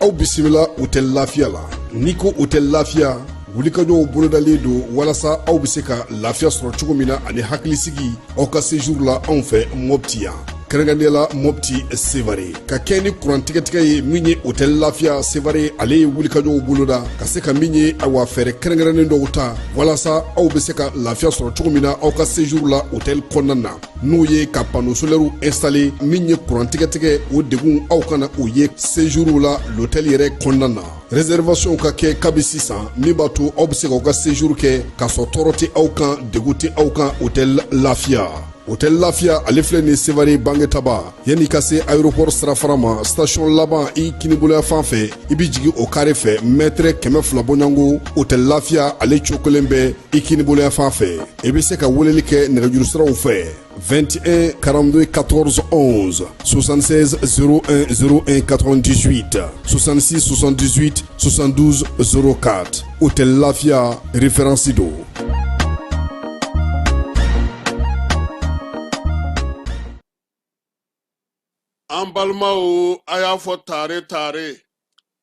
Aw bisimila Hôtel Lafiya la. N'i ko Hôtel Lafiya, wulikajɔw bolodalen don walasa aw bɛ se ka lafiya sɔrɔ cogo min na ani hakilisigi aw ka séjour la anw fɛ Mopti yan, kɛrɛnkɛrɛnnenya la Mopti Sevare. Ka kɛ ni kurantigɛtigɛ ye, min ye Hôtel Lafiya Sevare, ale ye wulikajɔw boloda ka se ka min ye, awa, fɛɛrɛ kɛrɛnkɛrɛnnen dɔw ta walasa aw bɛ se ka lafiya sɔrɔ cogo min na aw ka séjour la hôtel kɔnɔna na, n'o ye ka panneau solaire installé. Min ye kurantigɛtigɛ, o degun aw kana o ye séjour la l'hôtel yɛrɛ kɔnɔna na. Réservation ka kɛ kabi sisan, min b'a to aw bɛ se k'aw ka séjour kɛ k'a sɔrɔ tɔɔrɔ tɛ aw kan, degun tɛ aw kan. Hôtel Lafiya, Hôtel Lafiya, ale filɛ nin Sevare Bangetaba, yanni ka se aéroport sirafara ma, station laban i kiniboloya fan fɛ, i bɛ jigin o kare fɛ, mètre 200 bɔɲɔgɔnko, Hôtel Lafiya ale cokolen bɛ i kiniboloya fan fɛ. I bɛ se ka weleli kɛ nɛgɛjuru siraw fɛ: 21 42 14 11, 76 01 01 98, 66 78 72 04. Hôtel Lafia, référence don. An balimaw, a y'a fɔ tare tare,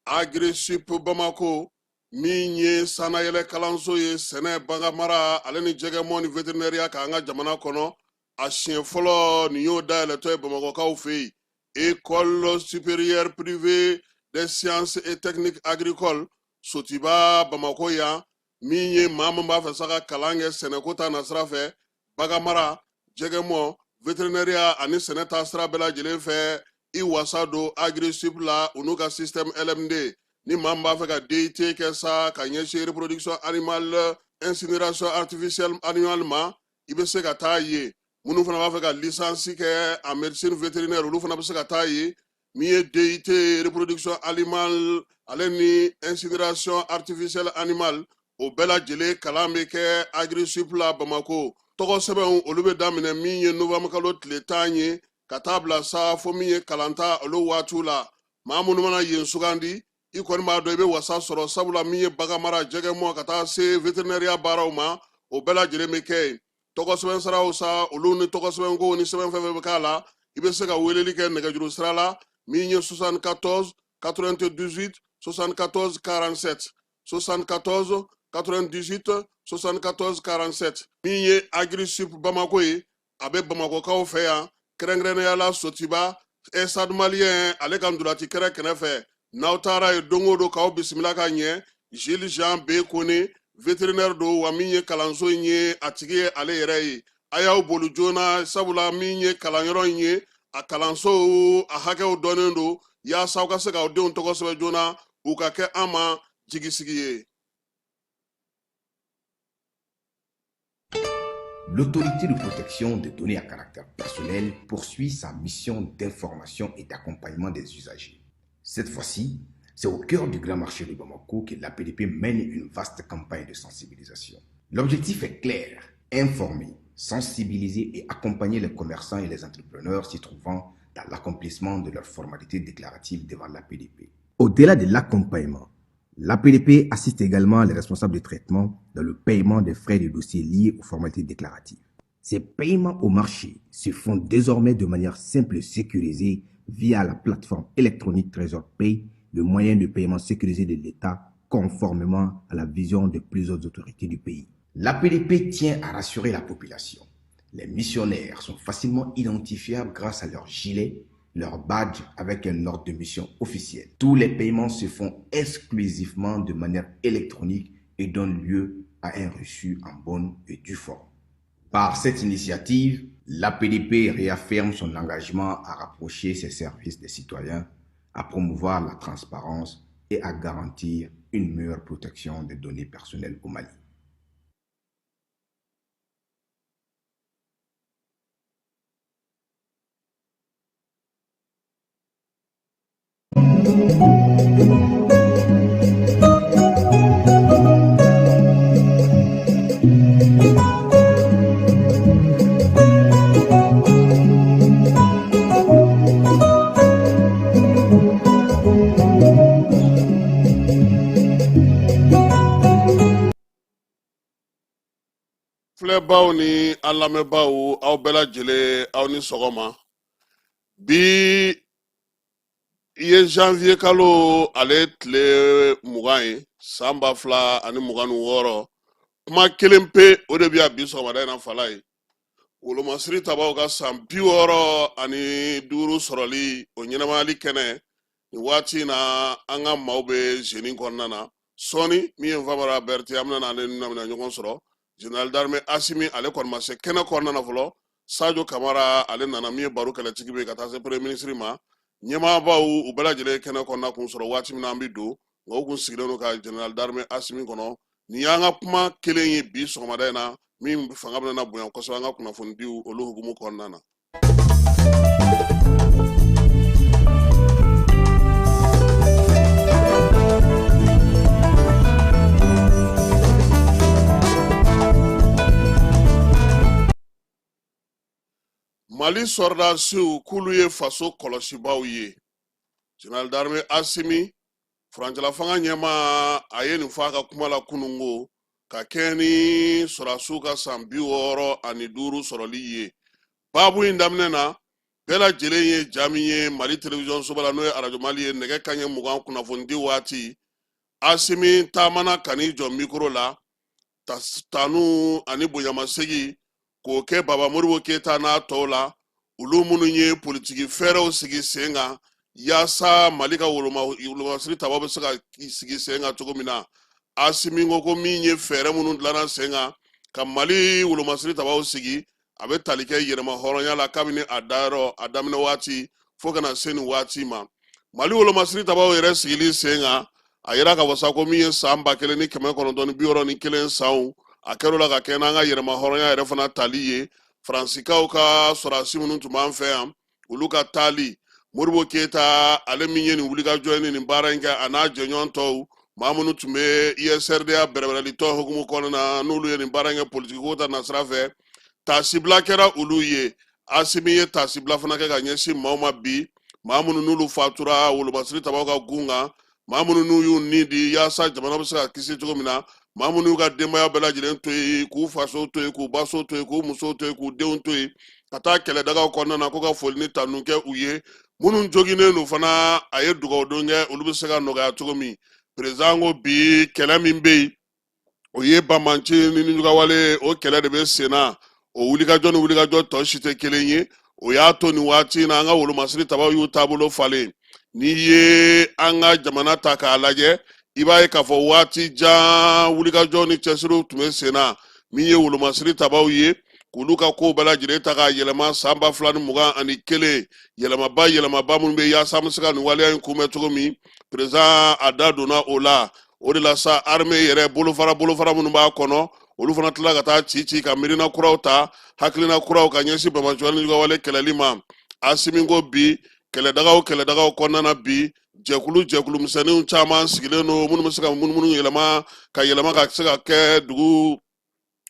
Agrisip Bamako, min ye sannayɛlɛ kalanso ye sɛnɛ, baganmara ale ni jɛgɛmɔ ni veterinɛriya k'an ka jamana kɔnɔ, a siɲɛ fɔlɔ nin y'o dayɛlɛtɔ ye Bamakɔkaw fɛ yen. École supérieure privée des sciences et techniques agricoles, Sotiba, Bamakɔ yan. Min ye maa min b'a fɛ sa ka kalan kɛ sɛnɛko ta nasira fɛ, baganmara, jɛgɛmɔ, veterinɛriya ani sɛnɛ ta sira bɛɛ lajɛlen fɛ, i wasa don Agrisip la, u n'u ka système LMD. Ni maa min b'a fɛ ka DUT kɛ sa ka ɲɛsin reproduction animale, incinération artificielle animale ma, i bɛ se ka taa yen. Minnu fana b'a fɛ ka licence kɛ en médecine vétérinaire, olu fana bɛ se ka taa yen. Min ye DUT reproduction animale ale ni incinération artificielle animale, o bɛɛ lajɛlen kalan bɛ kɛ Agrisip la Bamako. Tɔgɔ sɛbɛnw, olu bɛ daminɛ min ye novembre kalo tile 10 ye ka taa bila sa fo min ye kalanta olu waatiw la. Maa minnu mana yen sugandi, i kɔni b'a dɔn i bɛ wasa sɔrɔ, sabula min ye baganmara, jɛgɛmɔ ka taa se veterinɛriya baaraw ma, o bɛɛ lajɛlen bɛ kɛ yen. Tɔgɔ sɛbɛn siraw sa, olu ni tɔgɔ sɛbɛnko ni sɛbɛn fɛn fɛn bɛ k'a la, i bɛ se ka weleli kɛ nɛgɛjuru sira la, min ye 74 98 74 47, 74 98 74 47. Min ye Agrisip Bamako ye, a bɛ Bamakɔkaw fɛ yan, kɛrɛnkɛrɛnnenya la Sotiba, Stade Malien ale ka ntolaci kɛrɛ kɛrɛfɛ. N'aw taara yen don o don, k'aw bisimila ka ɲɛ. Gilles Jean B Kone, vétérinaire don, wa min ye kalanso in ye, a tigi ye ale yɛrɛ ye. A y'aw boli joona, sabula min ye kalanyɔrɔ in ye, a kalanso a hakɛw dɔnnen don, yaasa aw ka se k'aw denw tɔgɔ sɛbɛn joona, u ka kɛ an ma jigisigi ye. L'autorité de protection des données à caractère personnel poursuit sa mission d'information et d'accompagnement des usagers. Cette fois-ci, c'est au cœur du grand marché de Bamako que l'APDP mène une vaste campagne de sensibilisation. L'objectif est clair: informer, sensibiliser et accompagner les commerçants et les entrepreneurs s'y trouvant dans l'accomplissement de leurs formalités déclaratives devant l'APDP. Au-delà de l'accompagnement, l'APDP assiste également les responsables de traitement dans le paiement des frais de dossier liés aux formalités déclaratives. Ces paiements au marché se font désormais de manière simple et sécurisée via la plateforme électronique Trésor Pay, le moyen de paiement sécurisé de l'État, conformément à la vision de plusieurs autorités du pays. L'APDP tient à rassurer la population. Les missionnaires sont facilement identifiables grâce à leur gilet, leur badge avec un ordre de mission officiel. Tous les paiements se font exclusivement de manière électronique et donnent lieu à un reçu en bonne et due forme. Par cette initiative, l'APDP réaffirme son engagement à rapprocher ses services des citoyens, à promouvoir la transparence et à garantir une meilleure protection des données personnelles au Mali. Filɛbaw ni an lamɛnbaaw, aw bɛɛ lajɛlen, aw ni sɔgɔma. Bi ye janvier kalo ale tile 20 ye, san 2026. Kuma kelen pe o de bɛ yan bi sɔgɔmada in na, fala ye wolomasiri tabaw ka san 65 sɔrɔli o ɲɛnamayali kɛnɛ. Nin waati in na, an ka maaw bɛ jeûne kɔnɔna na. Sɔɔni, min ye Nfamara Berete, an bɛna n'ale na ɲɔgɔn sɔrɔ. Général d'armée Asimi, ale kɔni ma se kɛnɛ kɔnɔna na fɔlɔ. Sajo Kamara, ale nana, min ye baro kɛlɛtigi bɛ ka taa se premier ministre ma. Ɲɛmaabaw, u bɛɛ lajɛlen kɛnɛ kɔnɔna kun sɔrɔ waati min na an bɛ don, nka u kun sigilen don ka général d'armée Asimi kɔnɔ. Nin y'an ka kuma kelen ye bi sɔgɔmada in na, min fanga bɛna bonya kosɛbɛ an ka kunnafonidiw olu hukumu kɔnɔna na. Mali sɔrɔdasiw k'olu ye faso kɔlɔsibaaw ye. Général d'armée Asimi, furancɛla fanga ɲɛmaa, a ye nin fɔ a ka kuma la kununko ka kɛɲɛ ni sɔrɔdasiw ka san 65 sɔrɔli ye. Baabu in daminɛ na, bɛɛ lajɛlen ye ja min ye Mali telewisɔn soba la, n'o ye Arajo Mali ye, nɛgɛ kanɲɛ 20 kunnafonidi waati, Asimi taamana ka n'i jɔ mikoro la, tanu ani bonyamasegin k'o kɛ Baba Modibo Keyita n'a tɔw la, olu minnu ye politiki fɛɛrɛw sigi sen kan yaasa Mali ka wolomasiri tabaw bɛ se ka sigi sen kan cogo min na. Asimi ko ko min ye fɛɛrɛ minnu dilanna sen kan ka Mali wolomasiri tabaw sigi, a bɛ tali kɛ yɛrɛma hɔrɔnya la kabini a dayɔrɔ a daminɛ waati fo ka na se nin waati ma. Mali wolomasiri tabaw yɛrɛ sigili sen kan, a yira ka wasa ko min ye san 1961 sanw, a kɛr'o la ka kɛ n'an ka yɛrɛma hɔrɔnya yɛrɛ fana tali ye. Faransikaw ka sɔrɔdasi minnu tun b'an fɛ yan, olu ka taali, Modibo Keyita, ale min ye nin wulikajɔ ni nin baara in kɛ, a n'a jɛɲɔgɔn tɔw, maa minnu tun bɛ USRDA bɛrɛbɛrɛli tɔn hukumu kɔnɔna na, n'olu ye nin baara in kɛ politiki ko ta nasira fɛ, taasibila kɛra olu ye. Asimi ye taasibila fana kɛ ka ɲɛsin maaw ma bi, maa minnu n'olu fatura wolomasiri tabaw ka gun kan, maa minnu n'u y'u ni di yaasa jamana bɛ se ka kisi cogo min na, maa minnu y'u ka denbaya bɛɛ lajɛlen to yen, k'u faso to yen, k'u baso to yen, k'u musow to yen, k'u denw to yen, ka taa kɛlɛdagaw kɔnɔna na, ko ka foli ni tanu kɛ u ye. Minnu joginnen don fana, a ye dugawudon kɛ olu bɛ se ka nɔgɔya cogo min. Perezidan ko bi kɛlɛ min bɛ yen, o ye banbanci ni nijuguyawale, o kɛlɛ de bɛ sen na. O wulikajɔ ni wulikajɔ tɔ si tɛ kelen ye. O y'a to nin waati in na, an ka wolomasiri tabaw y'u taabolo falen. N'i ye an ka jamana ta k'a lajɛ, i b'a ye k'a fɔ waati jan wulikajɔ ni cɛsiriw tun bɛ sen na. Min ye wolomasiri tabaw ye, k'olu ka kow bɛɛ lajɛlen ta k'a yɛlɛma san 2021, yɛlɛmaba yɛlɛmaba minnu bɛ yaasa an bɛ se ka nin waleya in kunbɛn cogo min, perezidan a da donna o la. O de la sa, armée yɛrɛ bolofara bolofara minnu b'a kɔnɔ, olu fana tila ka taa ci ci ka miirina kuraw ta, hakilina kuraw ka ɲɛsin banbaanciwale ni juguyawale kɛlɛli ma. Asimi ko bi kɛlɛdagaw kɛlɛdagaw kɔnɔna na, bi jɛkulu jɛkulu misɛnninw caman sigilen don minnu bɛ se ka munumunu yɛlɛma ka yɛlɛma ka se ka kɛ dugu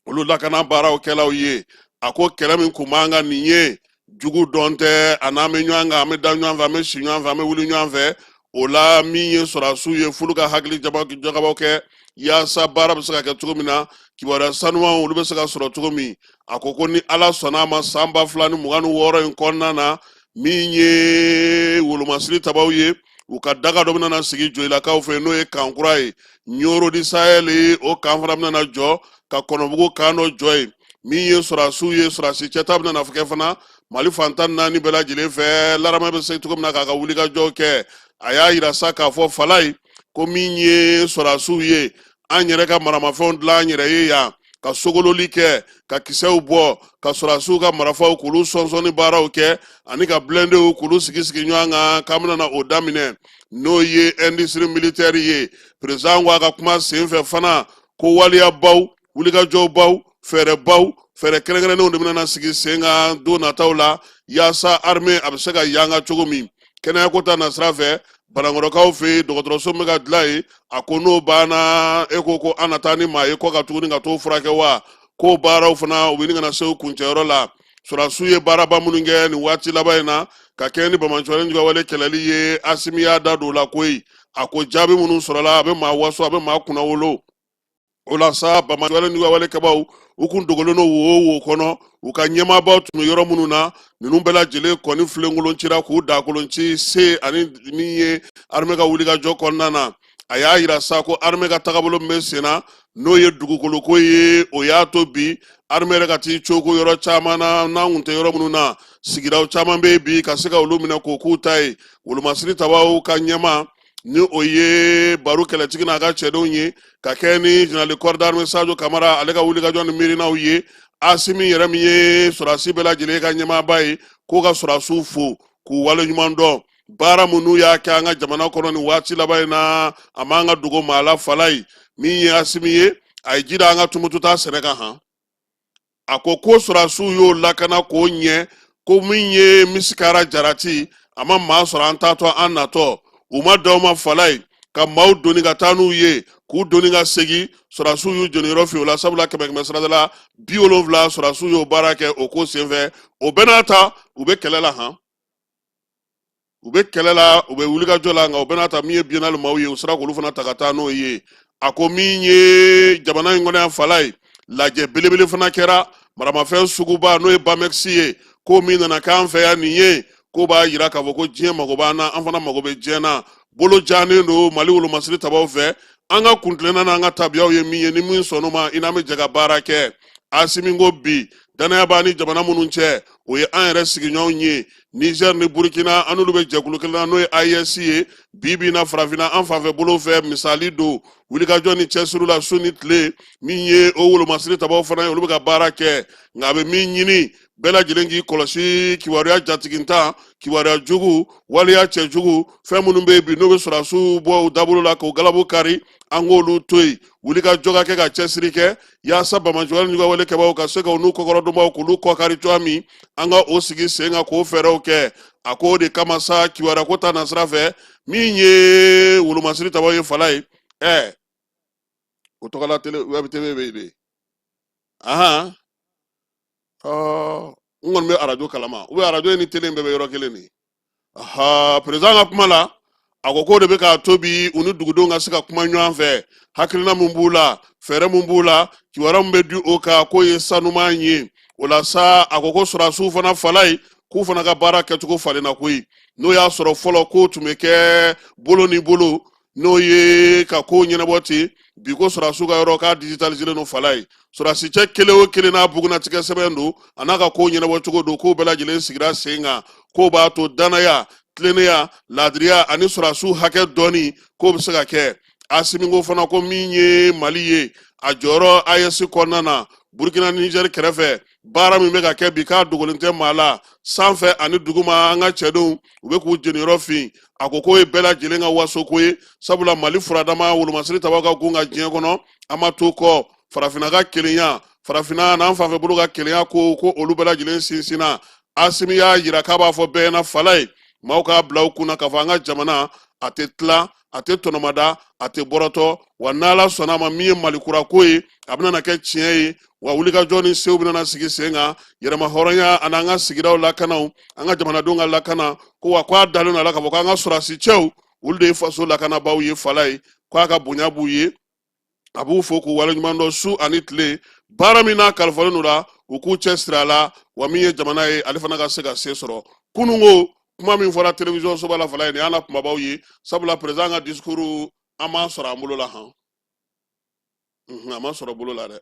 olu lakana baaraw kɛlaw ye. A ko kɛlɛ min kun b'an kan nin ye, jugu dɔn tɛ a n'an bɛ ɲɔgɔn kan, an bɛ da ɲɔgɔn fɛ, an bɛ si ɲɔgɔn fɛ, an bɛ wuli ɲɔgɔn fɛ. O la, min ye sɔrɔdasiw ye, f'olu ka hakili jagabɔ kɛ yaasa baara bɛ se ka kɛ cogo min na, kibaruya sanumanw olu bɛ se ka sɔrɔ cogo min. A ko ko ni Ala sɔnna a ma, san 2026 in kɔnɔna na, min ye wolomasiri tabaw ye, u ka daga dɔ bɛna sigi Joyilakaw fɛ, n'o ye camp kura ye Nioro du Sahel. O camp fana bɛna jɔ ka Kɔnɔbugu camp dɔ jɔ yen. Min ye sɔrɔdasiw ye, sɔrɔdasi cɛta bɛna kɛ fana Mali fan 14 bɛɛ lajɛlen fɛ, l'armée bɛ se cogo min na k'a ka wulikajɔw kɛ. A y'a yira sa k'a fɔ falayi ko min ye sɔrɔdasiw ye, an yɛrɛ ka maramafɛnw dilan an yɛrɛ ye yan, ka sogololi kɛ, ka kisɛw bɔ, ka sɔrɔdasiw ka marifaw k'olu sɔnsɔnni baaraw kɛ, ani ka blindéw k'olu sigi sigi ɲɔgɔn kan, k'an bɛna o daminɛ, n'o ye industrie militaire ye. Président ko a ka kuma senfɛ fana ko waleyabaw, wulikajɔbaw, fɛɛrɛbaw, fɛɛrɛ kɛrɛnkɛrɛnnenw de bɛna sigi sen kan don nataw la yaasa armée a bɛ se ka yanga cogo min. Kɛnɛyako ta nasira fɛ, Banankɔrɔkaw fɛ yen, dɔgɔtɔrɔso min bɛ ka dilan yen, a ko n'o banna, e ko ko an na taa ni maa ye kɔ ka tuguni ka t'o furakɛ wa? K'o baaraw fana, u bɛ ɲini ka na se u kuncɛyɔrɔ la. Sɔrɔdasiw ye baaraba minnu kɛ nin waati laban in na ka kɛɲɛ ni banbaanciwale juguyawale kɛlɛli ye, Asimi y'a da don o la koyi. A ko jaabi minnu sɔrɔla, a bɛ maa waso, a bɛ maa kunnawolo. O la sa, banbaanciwale ni walekɛbaw, u kun dogolen don wo o wo kɔnɔ, u ka ɲɛmaabaw tun bɛ yɔrɔ minnu na, ninnu bɛɛ lajɛlen kɔni filenkolon cira k'u dakolon ci se ani min ye armée ka wulikajɔ kɔnɔna na. A y'a yira sa ko armée ka tagabolo min bɛ sen na, n'o ye dugukoloko ye, o y'a to bi armée yɛrɛ ka t'i coko yɔrɔ caman na n'an kun tɛ yɔrɔ minnu na. Sigidaw caman bɛ yen bi ka se ka olu minɛ k'o k'u ta ye. Wolomasiri tabaw ka ɲɛmaa, ni o ye Baru Kɛlɛtigi n'a ka cɛdenw ye, ka kɛ ni général corps d'armée Sadio Kamara ale ka wulikajɔ ni miirinaw ye. Asimi yɛrɛ min ye sɔrɔdasi bɛɛ lajɛlen ka ɲɛmaaba ye, k'o ka sɔrɔdasiw fo k'u waleɲuman dɔn baara minnu y'a kɛ an ka jamana kɔnɔ nin waati laban in na. A man ka dogo maa la falaye. Min ye Asimi ye, a ye ji da an ka Tumutu ta sɛnɛ kan han. A ko ko sɔrɔdasiw y'o lakana k'o ɲɛ, ko min ye misikara jarati, a ma maa sɔrɔ an taatɔ an natɔ. U ma dan o ma falaye, ka maaw doni ka taa n'u ye, k'u doni ka segin. Sɔrɔdasiw y'u jeniyɔrɔ fin o la, sabula kɛmɛ kɛmɛ sarada la 70, sɔrɔdasiw y'o baara kɛ o ko senfɛ. O bɛɛ n'a ta, u bɛ kɛlɛ la han, u bɛ kɛlɛ la, u bɛ wulikajɔ la, nka o bɛɛ n'a ta, min ye biennale maaw ye, u sera k'olu fana ta ka taa n'o ye. A ko min ye jamana in kɔnɔ yan falaye, lajɛ belebele fana kɛra maramafɛn suguba, n'o ye Bamɛkisi ye, ko min nana k'an fɛ yan nin ye, ko b'a yira k'a fɔ ko diɲɛ mago b'an na, an fana mago bɛ diɲɛ na. Bolo jannen don Mali wolomasiri tabaw fɛ. An ka kuntilenna n'an ka tabiyaw ye min ye, ni min sɔnn'o ma, i n'an bɛ jɛ ka baara kɛ. Asimi ko bi danaya b'an ni jamana minnu cɛ, o ye an yɛrɛ sigiɲɔgɔnw ye, Niger ni Burkina. An n'olu bɛ jɛkulu kelen na, n'o ye AES ye. Bi bi in na, farafinna an fanfɛ bolo fɛ, misali don wulikajɔ ni cɛsiri la su ni tile. Min ye o wolomasiri tabaw fana ye, olu bɛ ka baara kɛ, nka a bɛ min ɲini bɛɛ lajɛlen k'i kɔlɔsi kibaruya jatigintan, kibaruya jugu, waleya cɛjugu, fɛn minnu bɛ yen bi n'o bɛ sɔrɔdasiw bɔ u dabolo la k'o galabu kari, an k'olu to yen. Wulikajɔ ka kɛ ka cɛsiri kɛ yaasa banbaanciwale ni wale kɛbaaw ka se ka u n'u kɔkɔrɔdonbaw k'olu kɔkari cogoya min, an ka o sigi sen kan k'o fɛɛrɛw kɛ. A ko o de kama sa, kibaruya ko ta nasira fɛ, min ye wolomasiri tabaw ye falaye, o tɔgɔla tele web tv bɛ yen de. Ahan, ɔ n kɔni bɛ arajo kalama, u bɛ arajo ni tele bɛɛ bɛ yɔrɔ kelen de. Aha, président ka kuma la, a ko k'o de bɛ k'a to bi u ni dugudenw ka se ka kuma ɲɔgɔn fɛ, hakilina mun b'u la, fɛɛrɛ mun b'u la, kibaruya mun bɛ di o kan, k'o ye sanuman ye. O la sa, a ko ko sɔrɔdasiw fana falaye, k'u fana ka baara kɛcogo falenna koyi. N'o y'a sɔrɔ fɔlɔ k'o tun bɛ kɛ bolo ni bolo, n'o ye ka ko ɲɛnabɔ ten, bi ko sɔrɔdasiw ka yɔrɔ k'a digitaliselen don falaye. Sɔrɔdasi cɛ kelen o kelen n'a bugunnatigɛ sɛbɛn don, a n'a ka ko ɲɛnabɔ cogo don, k'o bɛɛ lajɛlen sigira sen kan, k'o b'a to danaya, tilennenya, laadiriya ani sɔrɔdasiw hakɛ dɔnni, k'o bɛ se ka kɛ. Asimi ko fana ko min ye Mali ye, a jɔyɔrɔ AES kɔnɔna na, Burkina ni Niger kɛrɛfɛ, baara min bɛ ka kɛ bi, k'a dogolen tɛ maa la, sanfɛ ani duguma, an ka cɛdenw u bɛ k'u jeniyɔrɔ fin. A ko k'o ye bɛɛ lajɛlen ka waso ko ye, sabula Mali furadama wolomasiri tabaw ka gun ka diɲɛ kɔnɔ, an ma to kɔ. Farafinna ka kelenya, farafinna n'an fanfɛ bolo ka kelenya, ko ko olu bɛɛ lajɛlen sinsinna. Asimi y'a yira k'a b'a fɔ bɛɛ ɲɛna falaye, maaw k'a bila u kunna k'a fɔ an ka jamana a tɛ tila, a tɛ tɔnɔmada, a tɛ bɔrɔtɔ. Wa n'Ala sɔnna a ma, min ye Mali kura ko ye, a bɛna na kɛ tiɲɛ ye. Wa wulikajɔ ni sew bɛna na sigi sen kan, yɛrɛma hɔrɔnya ani an ka sigidaw lakanaw, an ka jamanadenw ka lakana ko. Wa ko a dalen don a la k'a fɔ k'an ka sɔrɔdasi cɛw, olu de ye faso lakanabaaw ye falaye, k'a ka bonya b'u ye, a b'u fo k'u waleɲuman dɔn su ani tile. Baara min n'a kalifalen don la, u k'u cɛ siri a la. Wa min ye jamana ye, ale fana ka se ka se sɔrɔ. Kununko kuma min fɔra télévision soba la falaye, nin y'an na kumabaw ye, sabula président ka discours an m'a sɔrɔ an bolo la han. A ma sɔrɔ bolo la dɛ.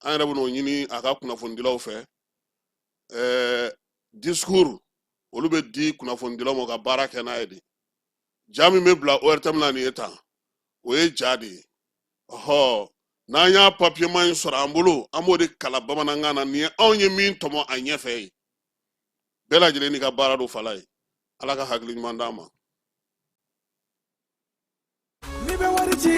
An yɛrɛ bɛn'o ɲini a ka kunnafonidilaw fɛ. Discours olu bɛ di kunnafonidilaw ma ka baara kɛ n'a ye de. Ja min bɛ bila ORTM la nin ye tan, o ye ja de ye. Ɔhɔ, n'an y'a papiyema in sɔrɔ an bolo, an b'o de kalan bamanankan na. Nin ye anw ye min tɔmɔ a ɲɛfɛ ye. Bɛɛ lajɛlen n'i ka baara don falaye. Ala ka hakili ɲuman d'an ma. N'i bɛ wari ci,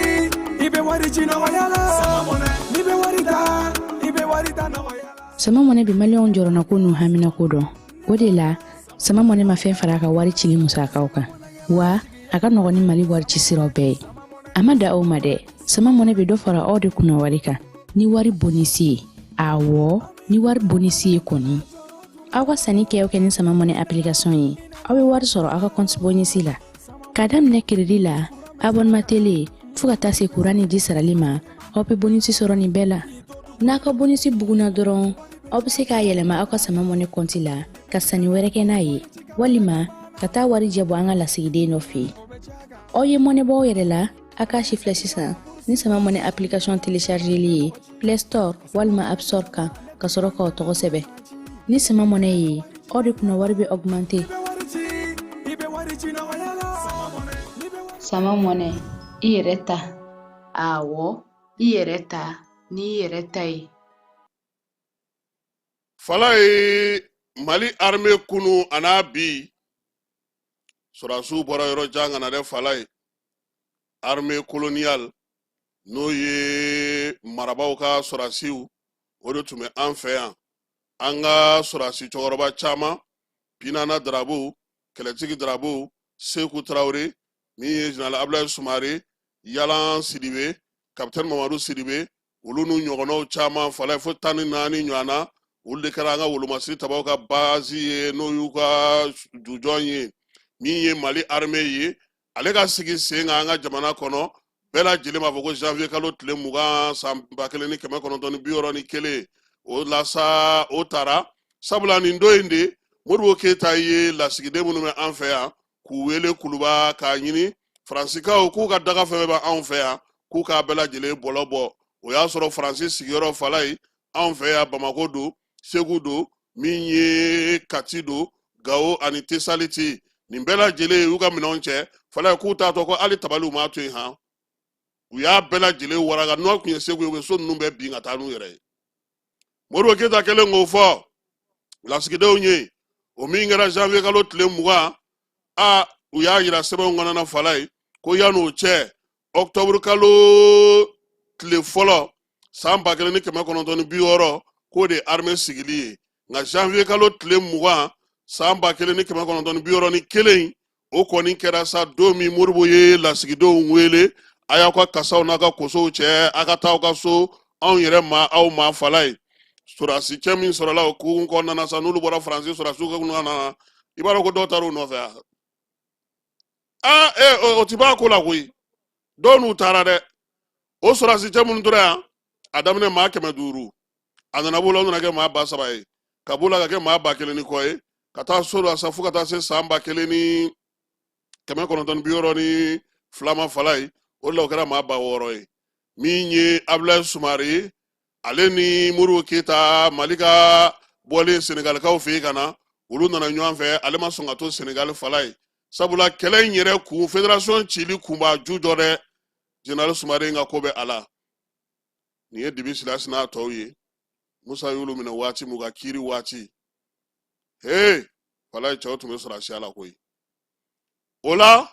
i bɛ wari ci nɔgɔya la. N'i bɛ wari ta, i bɛ wari ta nɔgɔya la. Sama Mɔnɛ bɛ maliyɛnw jɔrɔnako n'u haminako dɔn. O de la, Sama Mɔnɛ ma fɛn fara a ka wari cili musakaw kan, wa a ka nɔgɔn ni Mali wari ci siraw bɛɛ ye. A ma da aw ma dɛ, Sama Mɔnɛ bɛ dɔ fara aw de kunna wari kan ni wari bonisi ye. Awɔ, ni wari bonisi ye kɔni. Aw ka sanni kɛ o kɛ ni Sama Mɔnɛ application ye, aw bɛ wari sɔrɔ aw ka compte bonisi la. K'a daminɛ crédit la, abonnement télé, fo ka taa se kuran ni ji sarali ma. Aw bɛ bonisi sɔrɔ nin bɛɛ la. N'a ka bonisi bugunna dɔrɔn, aw bɛ se k'a yɛlɛma aw ka Sama Mɔnɛ kɔnti la ka sanni wɛrɛ kɛ n'a ye, walima ka taa warijɛ bɔ an ka lasigiden dɔ fɛ yen. Aw ye mɔnɛ bɔ aw yɛrɛ la. A k'a sifilɛ sisan ni Sama Mɔnɛ application téléchargeli ye Play Store walima App Store kan, ka sɔrɔ k'aw tɔgɔ sɛbɛn. Ni Sama Mɔnɛ ye, aw de kunna wari bɛ augmenter. Sama Mɔnɛ, i yɛrɛ ta. Awɔ, i yɛrɛ ta n'i yɛrɛ ta ye. Falaye, Mali armée kunu a n'a bi, sɔrɔdasiw bɔra yɔrɔ jan ka na dɛ. Falaye, armée coloniale, n'o ye marabaw ka sɔrɔdasiw, o de tun bɛ an fɛ yan. An ka sɔrɔdasi cɛkɔrɔba caman, Pinana Darabo, Kɛlɛtigi Darabo, Seku Tarawele, min ye général Abulayi Sumare, Yalan Sidibe, capitaine Mamadu Sidibe, olu n'u ɲɔgɔnnaw caman, Falaye, fo 14 ɲɔgɔn na, olu de kɛra an ka wolomasiri tabaw ka base ye, n'o y'u ka jujɔn ye. Min ye Mali armée ye, ale ka sigi sen kan an ka jamana kɔnɔ, bɛɛ lajɛlen b'a fɔ ko janvier kalo tile 20, san 1961, o la sa o taara. Sabula nin don in de, Modibo Keyita ye lasigiden minnu bɛ an fɛ yan k'u wele Kuluba k'a ɲini Faransikaw k'u ka daga fɛn fɛn bɛ anw fɛ yan, k'u k'a bɛɛ lajɛlen bɔlɔ bɔ. O y'a sɔrɔ Faransi sigiyɔrɔ, Falaye, anw fɛ yan, Bamako don, Segu don, min ye Kati don, Gawo ani Tesaliti, nin bɛɛ lajɛlen y'u ka minɛnw cɛ, Falaye, k'u taatɔ ko hali tabaliw m'a to yen han. U y'a bɛɛ lajɛlen waraka. N'o tun ye Segu ye, u bɛ so ninnu bɛɛ bin ka taa n'u yɛrɛ ye. Modibo Keyita kɛlen k'o fɔ lasigidenw ye, o min kɛra janvier kalo tile 20, a u y'a yira sɛbɛnw kɔnɔna na, Falaye, ko yan'o cɛ, octobre kalo tile fɔlɔ, san 1960, k'o de ye armée sigili ye. Nka janvier kalo tile 20, san 1961, o kɔni kɛra sa don min Modibo ye lasigidenw wele: a y'aw ka kasaw n'a ka kosow cɛ, a ka taa aw ka so, anw yɛrɛ ma aw ma. Falaye, sɔrɔdasi cɛ min sɔrɔla o kun kɔnɔna na sa, n'olu bɔra Faransi sɔrɔdasiw ka kun na, i b'a dɔn ko dɔw taara u nɔfɛ. Aa ee, o ti b'a ko la koyi. Dɔw n'u taara dɛ. O sɔrɔdasi cɛ minnu tora yan, a daminɛ maa 500, a nana b'o la, o nana kɛ maa 3000 ye, ka b'o la ka kɛ maa 1000 ni kɔ ye, ka taa so la sa fo ka taa se san 1962 ma, Falaye. O de la o kɛra maa 6000 ye. Min ye Abulayi Sumare ye, ale ni Modibo Keyita, Mali ka bɔlen Senegalikaw fɛ yen ka na, olu nana ɲɔgɔn fɛ. Ale ma sɔn ka to Senegali, Falaye, sabula kɛlɛ in yɛrɛ kun, fédération cili kun b'a ju jɔ dɛ. Général Sumare ka ko bɛ a la. Nin ye Dibi Silasi n'a tɔw ye, Musa y'olu minɛ waati min, ka kiiri waati, hee, Falaye, cɛw tun bɛ sɔrɔdasiya la koyi. O la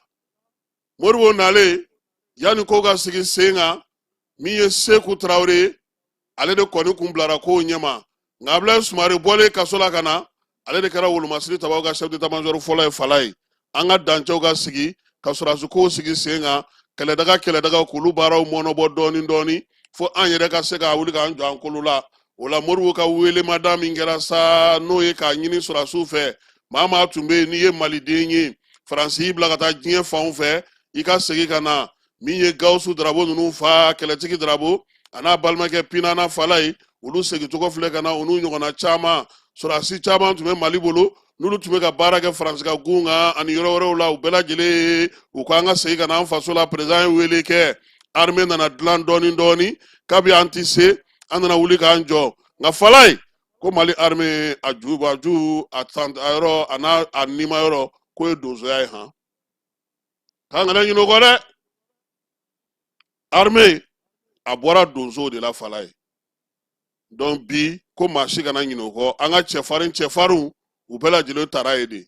Modibo nalen, yanni ko ka sigi sen kan, min ye Seku Tarawele ye, ale de kɔni kun bilara kow ɲɛma. Nka Abulayi Sumare bɔlen kaso la ka na, ale de kɛra wolomasiri tabaw ka chef d'état major fɔlɔ ye, Falaye. An ka dancɛw ka sigi ka sɔrɔdasi kow sigi sen kan, kɛlɛdaga kɛlɛdaga, k'olu baaraw mɔnɔbɔ dɔɔni dɔɔni, fo an yɛrɛ ka se ka wuli k'an jɔ an kolo la. O la Modibo ka welemada min kɛra sa, n'o ye k'a ɲini sɔrɔdasiw fɛ, maa maa tun bɛ yen n'i ye maliden ye, Faransi y'i bila ka taa diɲɛ fanw fɛ, i ka segin ka na. Min ye Gawusu Darabo ninnu fa, Kɛlɛtigi Darabo, a n'a balimakɛ Pinana, Falaye, olu segincogo filɛ ka na. U n'u ɲɔgɔnna caman, sɔrɔdasi caman tun bɛ Mali bolo, n'olu tun bɛ ka baara kɛ Faransi ka gun kan ani yɔrɔ wɛrɛw la, u bɛɛ lajɛlen, u ko an ka segin ka na an faso la. Président ye wele kɛ, armée nana dilan dɔɔni dɔɔni. Kabi an ti se, an nana wuli k'an jɔ. Nka Falaye, ko Mali armée, a ju a ju a tan a yɔrɔ a n'a a nima yɔrɔ, k'o ye donsoya ye han. K'an kana ɲinɛ o kɔ dɛ. Armée a bɔra donsow de la, Falaye. Donc bi, ko maa si kana ɲinɛ o kɔ. An ka cɛfarin cɛfarinw, u bɛɛ lajɛlen taara yen de.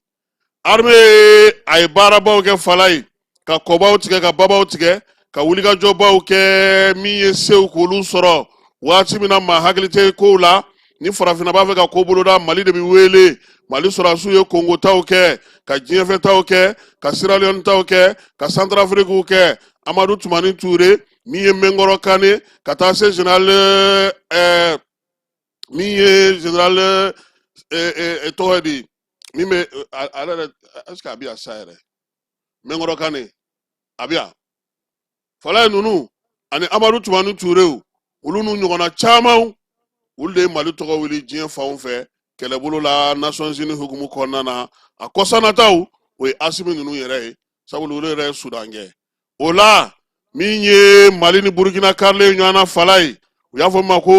Armée a ye baarabaw kɛ, Falaye, ka kɔbaw tigɛ, ka babaw tigɛ, ka wulikajɔbaw kɛ. Min ye sew k'olu sɔrɔ waati min na, maa hakili tɛ kow la, ni farafinna b'a fɛ ka ko boloda, Mali de bɛ wele. Mali sɔrɔdasiw ye Kongo taw kɛ, ka diɲɛfɛ taw kɛ, ka Sierra Leone taw kɛ, ka Centrafrique kɛ. Amadu Tumani Ture, min ye Mɛnkɔrɔ Kane, ka taa se général min ye général tɔgɔ ye di, min bɛ ale yɛrɛ, est ce que a bɛ yan sa yɛrɛ? Mɛnkɔrɔ Kane a bɛ yan, Falaye ninnu ani Amadu Tumani Turew. Olu n'u ɲɔgɔnna camanw, olu de ye Mali tɔgɔ wuli diɲɛ fanw fɛ kɛlɛbolo la Nations Unies hukumu kɔnɔna na. A kɔsanataw, o ye Asimi ninnu yɛrɛ ye, sabula olu yɛrɛ ye Sudan kɛ. O la, min ye Mali ni Burukina karilen ɲɔgɔn na fala ye, u y'a fɔ ma ko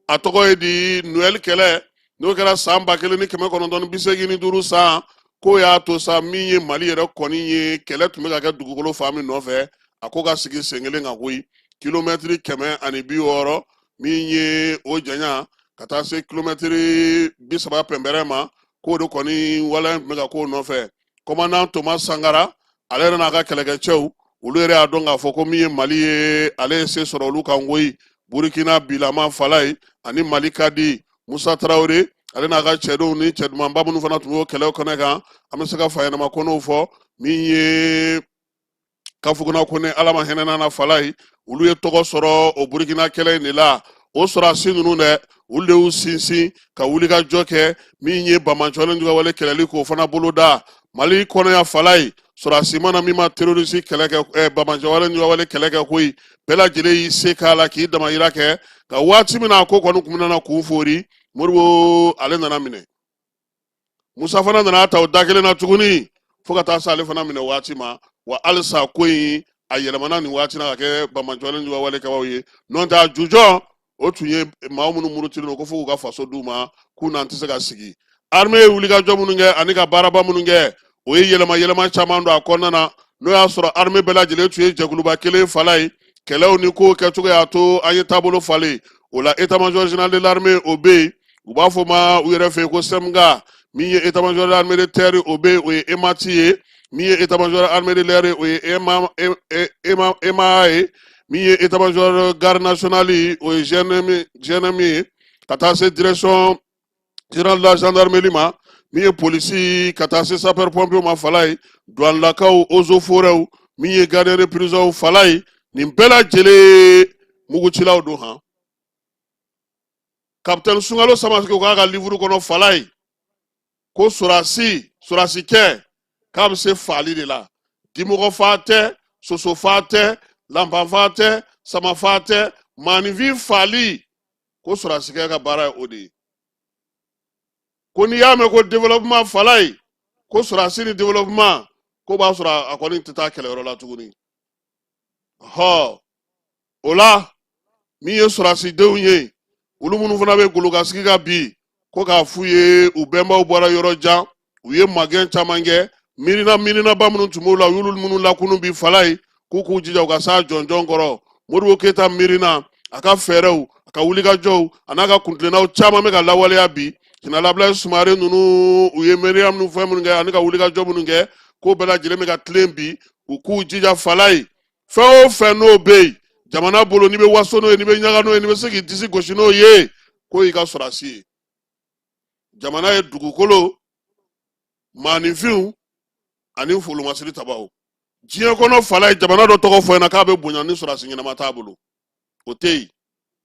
a tɔgɔ ye di Noël kɛlɛ, n'o kɛra san 1985 san. K'o y'a to sa, min ye Mali yɛrɛ kɔni ye, kɛlɛ tun bɛ ka kɛ dugukolo fan min nɔfɛ, a ko ka sigi sen kelen kan koyi. Kilomɛtiri 160 min ye o janya ka taa se kilomɛtiri 30 pɛnpɛrɛ ma, k'o de kɔni waleya tun bɛ ka k'o nɔfɛ. Commandant Thomas Sankara, ale yɛrɛ n'a ka kɛlɛkɛcɛw, olu yɛrɛ y'a dɔn k'a fɔ ko min ye Mali ye, ale ye se sɔrɔ olu kan koyi. Burukina bilama fala ye ani Mali ka di Musa Tarawele, ale n'a ka cɛdenw ni cɛ dumanba minnu fana tun b'o kɛlɛw kɛnɛ kan, an bɛ se ka Faɲɛnama Kɔnɛw fɔ, min ye Kafuguna Kone, Ala ma hinɛ na fala ye, olu ye tɔgɔ sɔrɔ o Burukina kɛlɛ in de la. O sɔrɔdasi ninnu dɛ, olu de y'u sinsin ka wulikajɔ kɛ min ye banbaanciwale jugawale kɛlɛli k'o fana boloda Mali kɔnɔ yan fala ye. Sɔrɔdasi mana min ma terroriste kɛlɛ kɛ, banbaanciwale jugawale kɛlɛ kɛ koyi, bɛɛ lajɛlen y'i se k'a la k'i damayira kɛ. Nka waati min na a ko kɔni kun bɛna kun foori, Modibo ale nana minɛ. Musa fana nana ta o da kelen na tuguni fo ka taa se ale fana minɛ waati ma. Wa halisa ko in a yɛlɛmana nin waati na ka kɛ banbaanciwale jugawale kɛbaaw ye. N'o tɛ, a jujɔn o tun ye maa minnu murutilen don ko fo k'u ka faso d'u ma, k'u n'an tɛ se ka sigi. Armée ye wulikajɔ minnu kɛ ani ka baaraba minnu kɛ, o ye yɛlɛma yɛlɛma caman don a kɔnɔna na. N'o y'a sɔrɔ armée bɛɛ lajɛlen tun ye jɛkuluba kelen fala ye, kɛlɛw ni kow kɛcogo y'a to an ye taabolo falen o la. État major général de l'armée, o bɛ yen, u b'a fɔ ma u yɛrɛ fɛ yen ko CEMGA. Min ye état major de l'armée de terre, o bɛ yen, o ye EMAT ye. Min ye état major armée de l'air ye, o ye EMA EMA EMA ye. Min ye état major garde nationale, o ye GNM GNM ye, ka taa se direction générale de la gendarmerie ma. Min ye polisi, ka taa se sapeur pompier ma fala ye, douanelakaw, eaux et forêts, min ye gardien de prison fala ye, nin bɛɛ lajɛlen mugucilaw don han. Capitaine Sunkalo Samaseke k'a ka livre kɔnɔ fala ye ko sɔrɔdasi, sɔrɔdasikɛ k'a bɛ se faali de la. Dimɔgɔ fa tɛ, soso fa tɛ, lanpan fa tɛ, sama fa tɛ, maaninfin faali, ko sɔrɔdasikɛ ka baara ye o de ye. Ko n'i y'a mɛn ko développement fala ye, ko sɔrɔdasi ni développement, ko b'a sɔrɔ a kɔni tɛ taa kɛlɛyɔrɔ la tuguni. Hɔ, o la, min ye sɔrɔdasidenw ye, olu minnu fana bɛ golokasigi ka bi, ko k'a f'u ye, u bɛnbaw bɔra yɔrɔ jan, u ye magɛn caman kɛ, miirina miirinaba minnu tun b'u la, u y'olu minnu lakunu bi fala ye, k'u k'u jija u ka s'a jɔnjɔn kɔrɔ. Modibo Keyita miirina, a ka fɛɛrɛw, a ka wulikajɔw, a n'a ka kuntilennaw caman bɛ ka lawaleya bi. Général Ablaye Sumare ninnu, u ye miiriya minnu, fɛn minnu kɛ ani ka wulikajɔ minnu kɛ, k'o bɛɛ lajɛlen bɛ ka tilen bi. U k'u jija fala ye, fɛn o fɛn n'o bɛ yen jamana bolo, n'i bɛ waso n'o ye, n'i bɛ ɲaga n'o ye, n'i bɛ se k'i disi gosi n'o ye, k'o y'i ka sɔrɔdasi ye. Jamana ye dugukolo, maaninfinw ani folomasiri tabaw. Diɲɛ kɔnɔ fala ye, jamana dɔ tɔgɔ fɔ ɲɛna k'a bɛ bonya ni sɔrɔdasi ɲɛnama t'a bolo, o tɛ yen.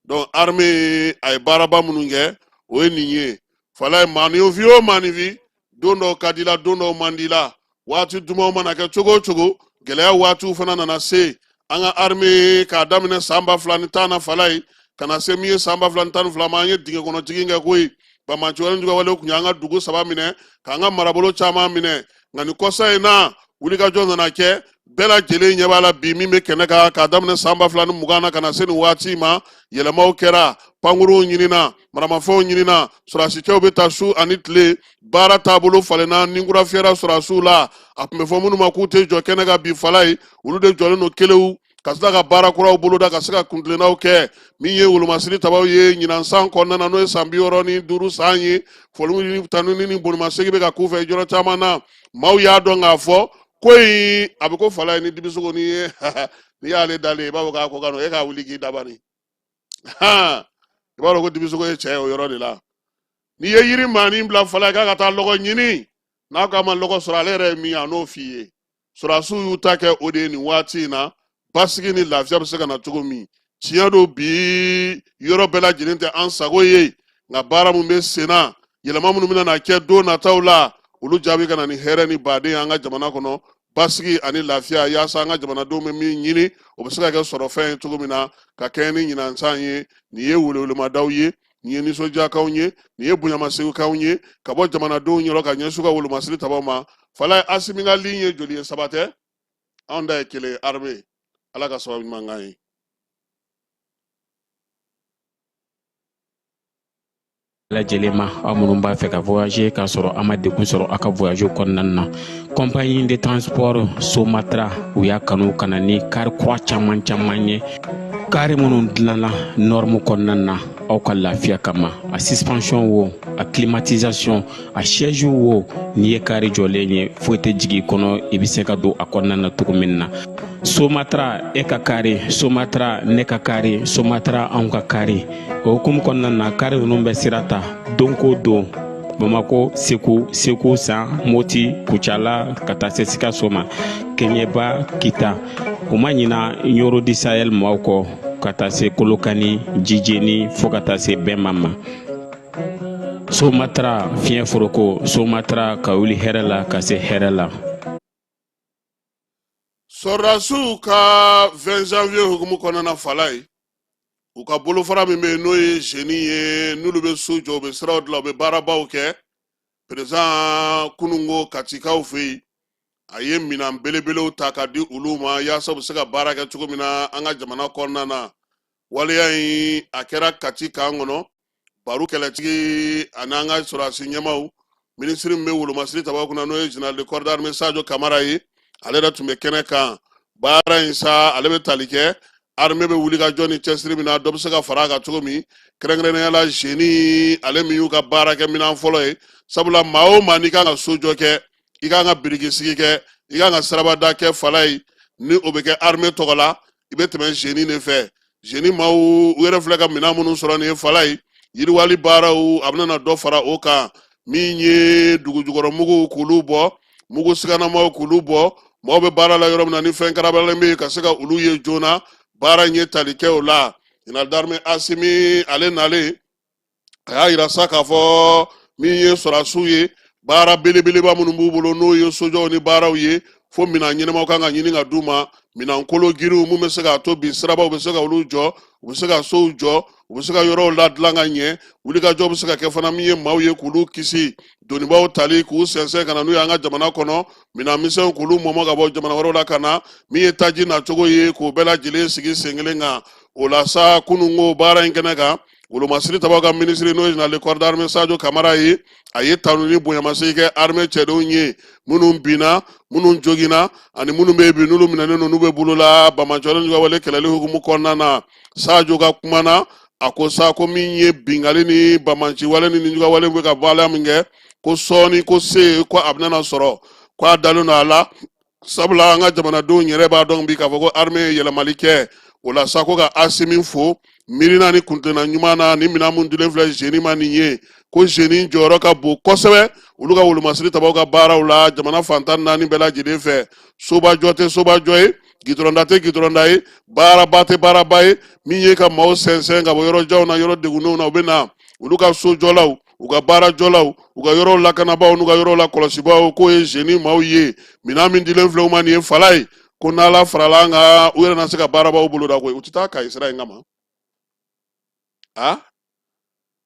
Donc armée a ye baaraba minnu kɛ, o ye nin ye fala ye. Maaninfin o maaninfin, don dɔw ka di la, don dɔw man di la, waati dumanw mana kɛ cogo o cogo, gɛlɛya waatiw fana nana se an ka armée. K'a daminɛ san 2010 na fala ye, ka na se min ye san 2012 ma, an ye dingɛ kɔnɔ jigin kɛ koyi. Banbaanci wale jugawale tun y'an ka dugu saba minɛ, k'an ka marabolo caman minɛ. Nka nin kɔsa in na, wulikajɔ nana kɛ, bɛɛ lajɛlen ɲɛ b'a la bi min bɛ kɛnɛ kan. K'a daminɛ san 2020 na ka na se nin waati ma, yɛlɛmaw kɛra, pankurunw ɲinina, maramafɛnw ɲinina, sɔrɔdasikɛw bɛ taa su ani tile, baara taabolo falenna, ni kura fiyɛra sɔrɔdasiw la. A tun bɛ fɔ minnu ma k'u tɛ jɔ kɛnɛ kan bi fala ye, olu de jɔlen don kelew ka se ka baara kuraw boloda, ka se ka kuntilennaw kɛ. Min ye wolomasiri tabaw ye, ɲinan san kɔnɔna na, n'o ye san 65 san ye, foliw ni tanuni ni bolimasegin bɛ ka k'u fɛ yɔrɔ caman na. Maaw y'a dɔn k'a fɔ ko in a bɛ ko fala ye ni dibisogo. N'i ye n'i y'ale dalen, i b'a fɔ k'a ko ka nɔgɔn e k'a wuli k'i dabani. I b'a dɔn ko dibisogo ye cɛ ye o yɔrɔ de la. N'i ye yiri maanin bila fala ye k'a ka taa lɔgɔ ɲini, n'a ko a ma lɔgɔ sɔrɔ, ale yɛrɛ ye min ye, a n'o f'i ye. Sɔrɔdasiw y'u ta kɛ o de ye nin waati in na, basigi ni lafiya bɛ se ka na cogo min. Tiɲɛ don, bi yɔrɔ bɛɛ lajɛlen tɛ an sago ye, nka baara min bɛ sen na, yɛlɛma minnu bɛna na kɛ don nataw la, olu jaabi ka na ni hɛrɛ ni baden ye an ka jamana kɔnɔ. Basigi ani lafiya, yaasa an ka jamanadenw bɛ min ɲini, o bɛ se ka kɛ sɔrɔfɛn ye cogo min na ka kɛɲɛ ni ɲinansan ye. Nin ye weleweledaw ye, nin ye nisɔndiyakanw ye, nin ye bonyamasegikaw ye ka bɔ jamanadenw yɔrɔ ka ɲɛsin u ka wolomasiri tabaw ma. Falaye, Asimi ka ligne ye joli ye? Saba tɛ, anw ta ye kelen ye. Armée, Ala ka sababu ɲuman k'an ye. Lajɛlen ma, aw minnu b'a fɛ ka voyager k'a sɔrɔ a ma degun sɔrɔ aw ka voyage kɔnɔna na, compagnie de transport Somatra, u y'a kanu ka na ni kari kura caman caman ye, kari minnu dilanna norme kɔnɔna na aw ka lafiya kama. A suspension wo, a climatisation, a siège wo, n'i ye kari jɔlen ye, foyi tɛ jigin i kɔnɔ, i bɛ se ka don a kɔnɔna na cogo min na. Somatra, e ka kari, Somatra, ne ka kari, Somatra, anw ka kari. O hukumu kɔnɔna na, kari ninnu bɛ sira ta don ko don, Bamako, Segu, Segu San, Moti, Kucala, ka taa se Sikaso ma, Keɲeba, Kita. U ma ɲina Ɲoro du Sahel maaw kɔ, ka taa se Kolokani, Jijeni, fo ka taa se Bɛnma ma. Somatra, fiɲɛ foroko, Somatra, ka wuli hɛrɛ la ka se hɛrɛ la. Sɔrɔdasiw ka 20 janvier hukumu kɔnɔna na, Falaye, u ka bolofara min bɛ yen, n'o ye génie ye, n'olu bɛ so jɔ, u bɛ siraw dilan, u bɛ baarabaw kɛ, président kununko Katikaw fɛ yen, a ye minan belebelew ta ka di olu ma yaasa u bɛ se ka baara kɛ cogo min na an ka jamana kɔnɔna na. Waleya in, a kɛra Kati kan kɔnɔ. Baro kɛlɛtigi ani an ka sɔrɔdasi ɲɛmaaw, minisiri min bɛ wolomasiri tabaw kunna, n'o ye général de corps d'armée Sadio Kamara ye, ale yɛrɛ tun bɛ kɛnɛ kan. Baara in sa, ale bɛ tali kɛ armée bɛ wuli ka jɔ ni cɛsiri min na, dɔ bɛ se ka fara a kan cogo min, kɛrɛnkɛrɛnnenya la génie, ale min y'u ka baarakɛminɛn fɔlɔ ye. Sabula maa o maa n'i kan ka sojɔ kɛ, i kan ka biriki sigi kɛ, i kan ka sirabada kɛ, Falaye, ni o bɛ kɛ armée tɔgɔ la, i bɛ tɛmɛ génie de fɛ. Génie maaw, u yɛrɛ filɛ ka minɛn minnu sɔrɔ nin ye, Falaye, yiriwali baaraw, a bɛna na dɔ fara o kan. Min ye dugujukɔrɔ muguw k'olu bɔ, mugu siganamaw k'olu bɔ, maaw bɛ baara la yɔrɔ min na, ni fɛn karabalen bɛ yen, ka se ka olu ye joona, baara in ye tali kɛ o la. Général d'armée Asimi, ale nalen, a y'a yira sa k'a fɔ min ye sɔrɔdasiw ye, baara belebeleba minnu b'u bolo, n'o ye sojɔw ni baaraw ye, fo minɛn ɲɛnamaw kan ka ɲini ka d'u ma, minɛn kolo girinw mun bɛ se k'a to bi sirabaw bɛ se ka olu jɔ, u bɛ se ka sow jɔ, u bɛ se ka yɔrɔw ladilan ka ɲɛ. Wulikajɔ bɛ se ka kɛ fana min ye maaw ye k'olu kisi donibaw tali k'u sɛnsɛn ka na n'u ye an ka jamana kɔnɔ, minɛn misɛnw k'olu mɔmɔ ka bɔ jamana wɛrɛw la ka na, min ye taji nacogo ye, k'o bɛɛ lajɛlen sigi sen kelen kan. O la sa, kununko baara in kɛnɛ kan, wolomasiri tabaw ka minisiri, n'o ye général de corps d'armée Sadio Kamara ye, a ye tanu ni bonyamasegin kɛ armée cɛdenw ye, minnu binna, minnu joginna, ani minnu bɛ yen bi n'olu minɛnen don, n'u bɛ bolo la banbaanciwale ni wale kɛlɛli hukumu kɔnɔna na. Sadio ka kuma na, a ko sa ko min ye binkanni ni banbaanciwale ni nijuguyawale bɛ ka baara min kɛ, ko sɔɔni ko se ko a bɛna sɔrɔ, ko a dalen don a la, sabula an ka jamanadenw yɛrɛ b'a dɔn bi k'a fɔ ko armée ye yɛlɛmali kɛ. O la sa, ko ka Asimi fo miirina ni kuntilenna ɲuman na ni minɛn mun dilen filɛ génie ma nin ye, ko génie jɔyɔrɔ ka bon kosɛbɛ olu ka wolomasiri tabaw ka baaraw la jamana fan 14 bɛɛ lajɛlen fɛ. Sobajɔ tɛ sobajɔ ye, gidɔrɔnda tɛ gidɔrɔnda ye, baaraba tɛ baaraba ye, min ye ka maaw sɛnsɛn ka bɔ yɔrɔ janw na, yɔrɔ degunnenw na, u bɛ na olu ka sojɔlaw, u ka baarajɔlaw, u ka yɔrɔw lakanabaaw n'u ka yɔrɔw lakɔlɔsibaaw, k'o ye génie maaw ye. Minɛn min dilen filɛ u ma nin ye, Falaye, ko n'Ala farala an kan, u yɛrɛ na se ka baarabaw boloda koyi. U tɛ taa Kayi sira in kama. A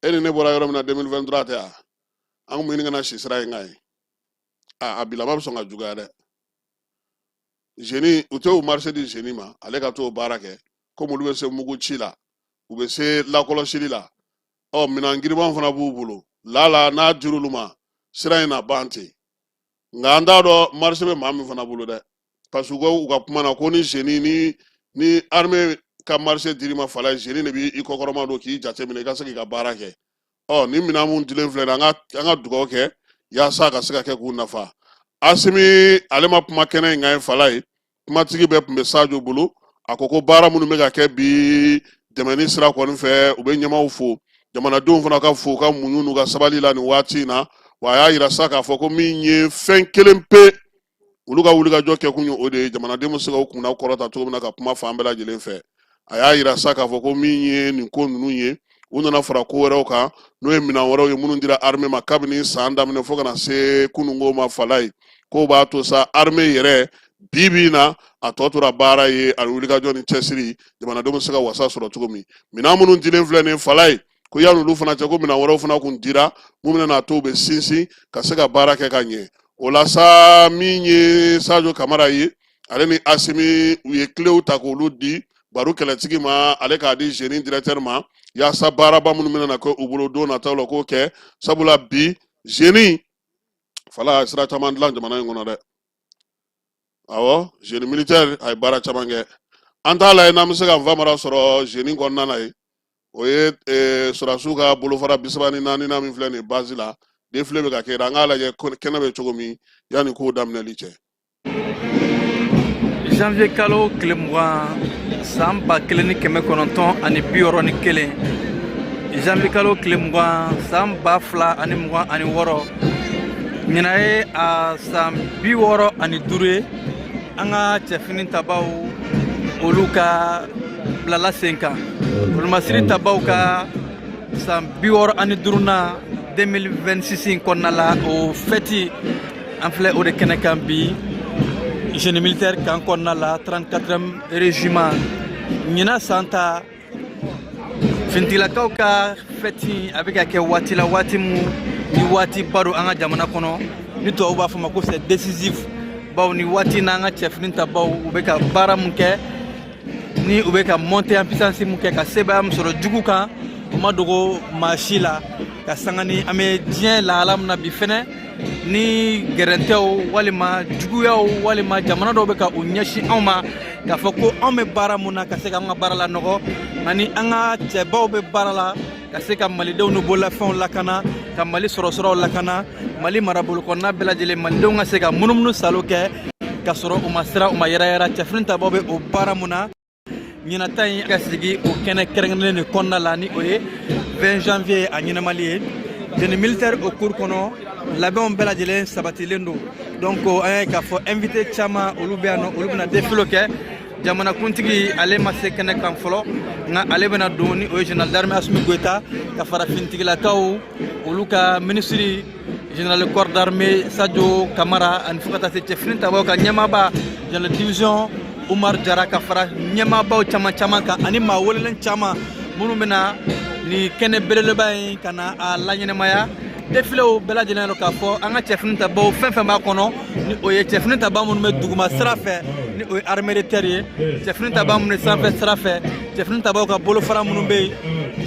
e ni ne bɔra yɔrɔ min na 2023 tɛ, a an kun bɛ ɲini ka na si sira in kan yen. A bilama bɛ sɔn ka juguya dɛ. Génie, u tɛ o marché di génie ma, ale ka t'o baara kɛ, komi olu bɛ se mugu ci la, u bɛ se lakɔlɔsili la. Ɔ, minɛn giriman fana b'u bolo lala, n'a dir'olu ma, sira in na ban ten. Nka an t'a dɔn marché bɛ maa min fana bolo dɛ, parce que u ka kuma na ko ni génie ni armée ka marché dir'i ma, Falaye, génie de b'i kɔkɔrɔma don k'i jateminɛ i ka se k'i ka baara kɛ. Ɔ, ni minɛn mun dilen filɛ nin ye, an ka dugawu kɛ yaasa a ka se ka kɛ k'u nafa. Asimi, ale ma kuma kɛnɛ in kan ye, Falaye, kumatigi bɛɛ tun bɛ Sajo bolo. A ko ko baara minnu bɛ ka kɛ bi dɛmɛni sira kɔni fɛ, u bɛ ɲɛmaaw fo, jamanadenw fana ka fo u ka muɲu n'u ka sabali la nin waati in na. Wa a y'a yira sa k'a fɔ ko min ye fɛn kelen pe olu ka wulikajɔ kɛkun ye, o de ye jamanadenw bɛ se ka u kunna kɔrɔta cogo min na ka kuma fan bɛɛ lajɛlen fɛ. A y'a yira sa k'a fɔ ko min ye nin ko ninnu ye, u nana fara ko wɛrɛw kan, n'o ye minɛn wɛrɛw ye minnu dira armée ma kabini san daminɛ fo ka na se kununko ma, Falaye. K'o b'a to sa armée yɛrɛ bi bi in na, a tɔ tora baara ye ani wulikajɔ ni cɛsiri, jamanadenw bɛ se ka wasa sɔrɔ cogo min. Minɛn minnu dilen filɛ nin fala ye, ko yanni olu fana cɛ, ko minɛn wɛrɛw fana kun dira mun bɛna to u bɛ sinsin ka se ka baara kɛ ka ɲɛ. O la sa, min ye Sajo Kamara ye, ale ni Asimi, u ye kilew ta k'olu di Baru kɛlɛtigi ma, ale k'a di génie directeur ma, yaasa baaraba minnu bɛna kɛ u bolo don nataw la, k'o kɛ. Sabula bi génie fala sira caman dilan jamana in kɔnɔ dɛ. Awɔ, génie militaire a ye baara caman kɛ. An t'a lajɛ n'an bɛ se ka Nfamara sɔrɔ génie kɔnɔna na yen. O ye sɔrɔdasiw ka bolofara 34nan min filɛ nin ye base la, défilé bɛ ka kɛ. An k'a lajɛ kɛnɛ bɛ cogo min yanni kow daminɛli cɛ. Janvier kalo tile 20, san 1961, janvier kalo tile 20, san 2026, ɲinan ye a san 65 ye an ka cɛfini tabaw olu ka bilala sen kan. Wolomasiri tabaw ka san 65nan 2026 in kɔnɔna la, o fɛti an filɛ o de kɛnɛ kan bi, génie militaire camp kɔnɔna la, 34e régiment. Ɲinan san ta finitigilakaw ka fɛti a bɛ ka kɛ waati la, waati mun ni waatiba don an ka jamana kɔnɔ, ni tubabu b'a fɔ ma ko c'est décisif, bawo ni waati n'an ka cɛfini tabaw u bɛ ka baara mun kɛ, ni u bɛ ka monter en puissance mun kɛ, ka sebaaya min sɔrɔ jugu kan, o ma dogo maa si la. Ka sanga ni an bɛ diɲɛ lahala min na bi fɛnɛ, ni gɛrɛntɛw walima juguyaw walima jamana dɔw bɛ ka u ɲɛsin anw ma k'a fɔ ko anw bɛ baara mun na ka se k'an ka baara lanɔgɔ, nka ni an ka cɛbaw bɛ baara la ka se ka malidenw n'u bololafɛnw lakana, ka Mali sɔrɔsɔrɔw lakana, Mali marabolo kɔnɔna bɛɛ lajɛlen, malidenw ka se ka munumunu salo kɛ ka sɔrɔ u ma siran, u ma yɛrɛyɛrɛ. Cɛfini tabaw bɛ o baara mun na, ɲinan ta in ka sigi o kɛnɛ kɛrɛnkɛrɛnnen de kɔnɔna la, ni o ye 20 janvier a ɲɛnamali ye. Génie militaire o cour kɔnɔ, labɛnw bɛɛ lajɛlen sabatilen don. Donc an ye k'a fɔ invité caman olu bɛ yan nɔ, olu bɛna défilé kɛ. Jamanakuntigi ale ma se kɛnɛ kan fɔlɔ, nka ale bɛna don, ni o ye général d'armée Asimi Goyita, ka fara finitigilakaw olu ka minisiri général corps d'armée Sadio Kamara, ani fo ka taa se cɛfini tabaw ka ɲɛmaaba général division Umar Jara, ka fara ɲɛmaabaw caman caman kan ani maa welelen caman minnu bɛna ni kɛnɛ belebeleba in ka na a laɲɛnamaya. Defilew bɛɛ lajɛlen don k'a fɔ an ka cɛfini tabaw fɛn fɛn b'a kɔnɔ, ni o ye cɛfini taba minnu bɛ duguma sira fɛ, ni o ye armée de terre ye, cɛfini taba minnu bɛ sanfɛ sira fɛ, cɛfini tabaw ka bolofara minnu bɛ yen,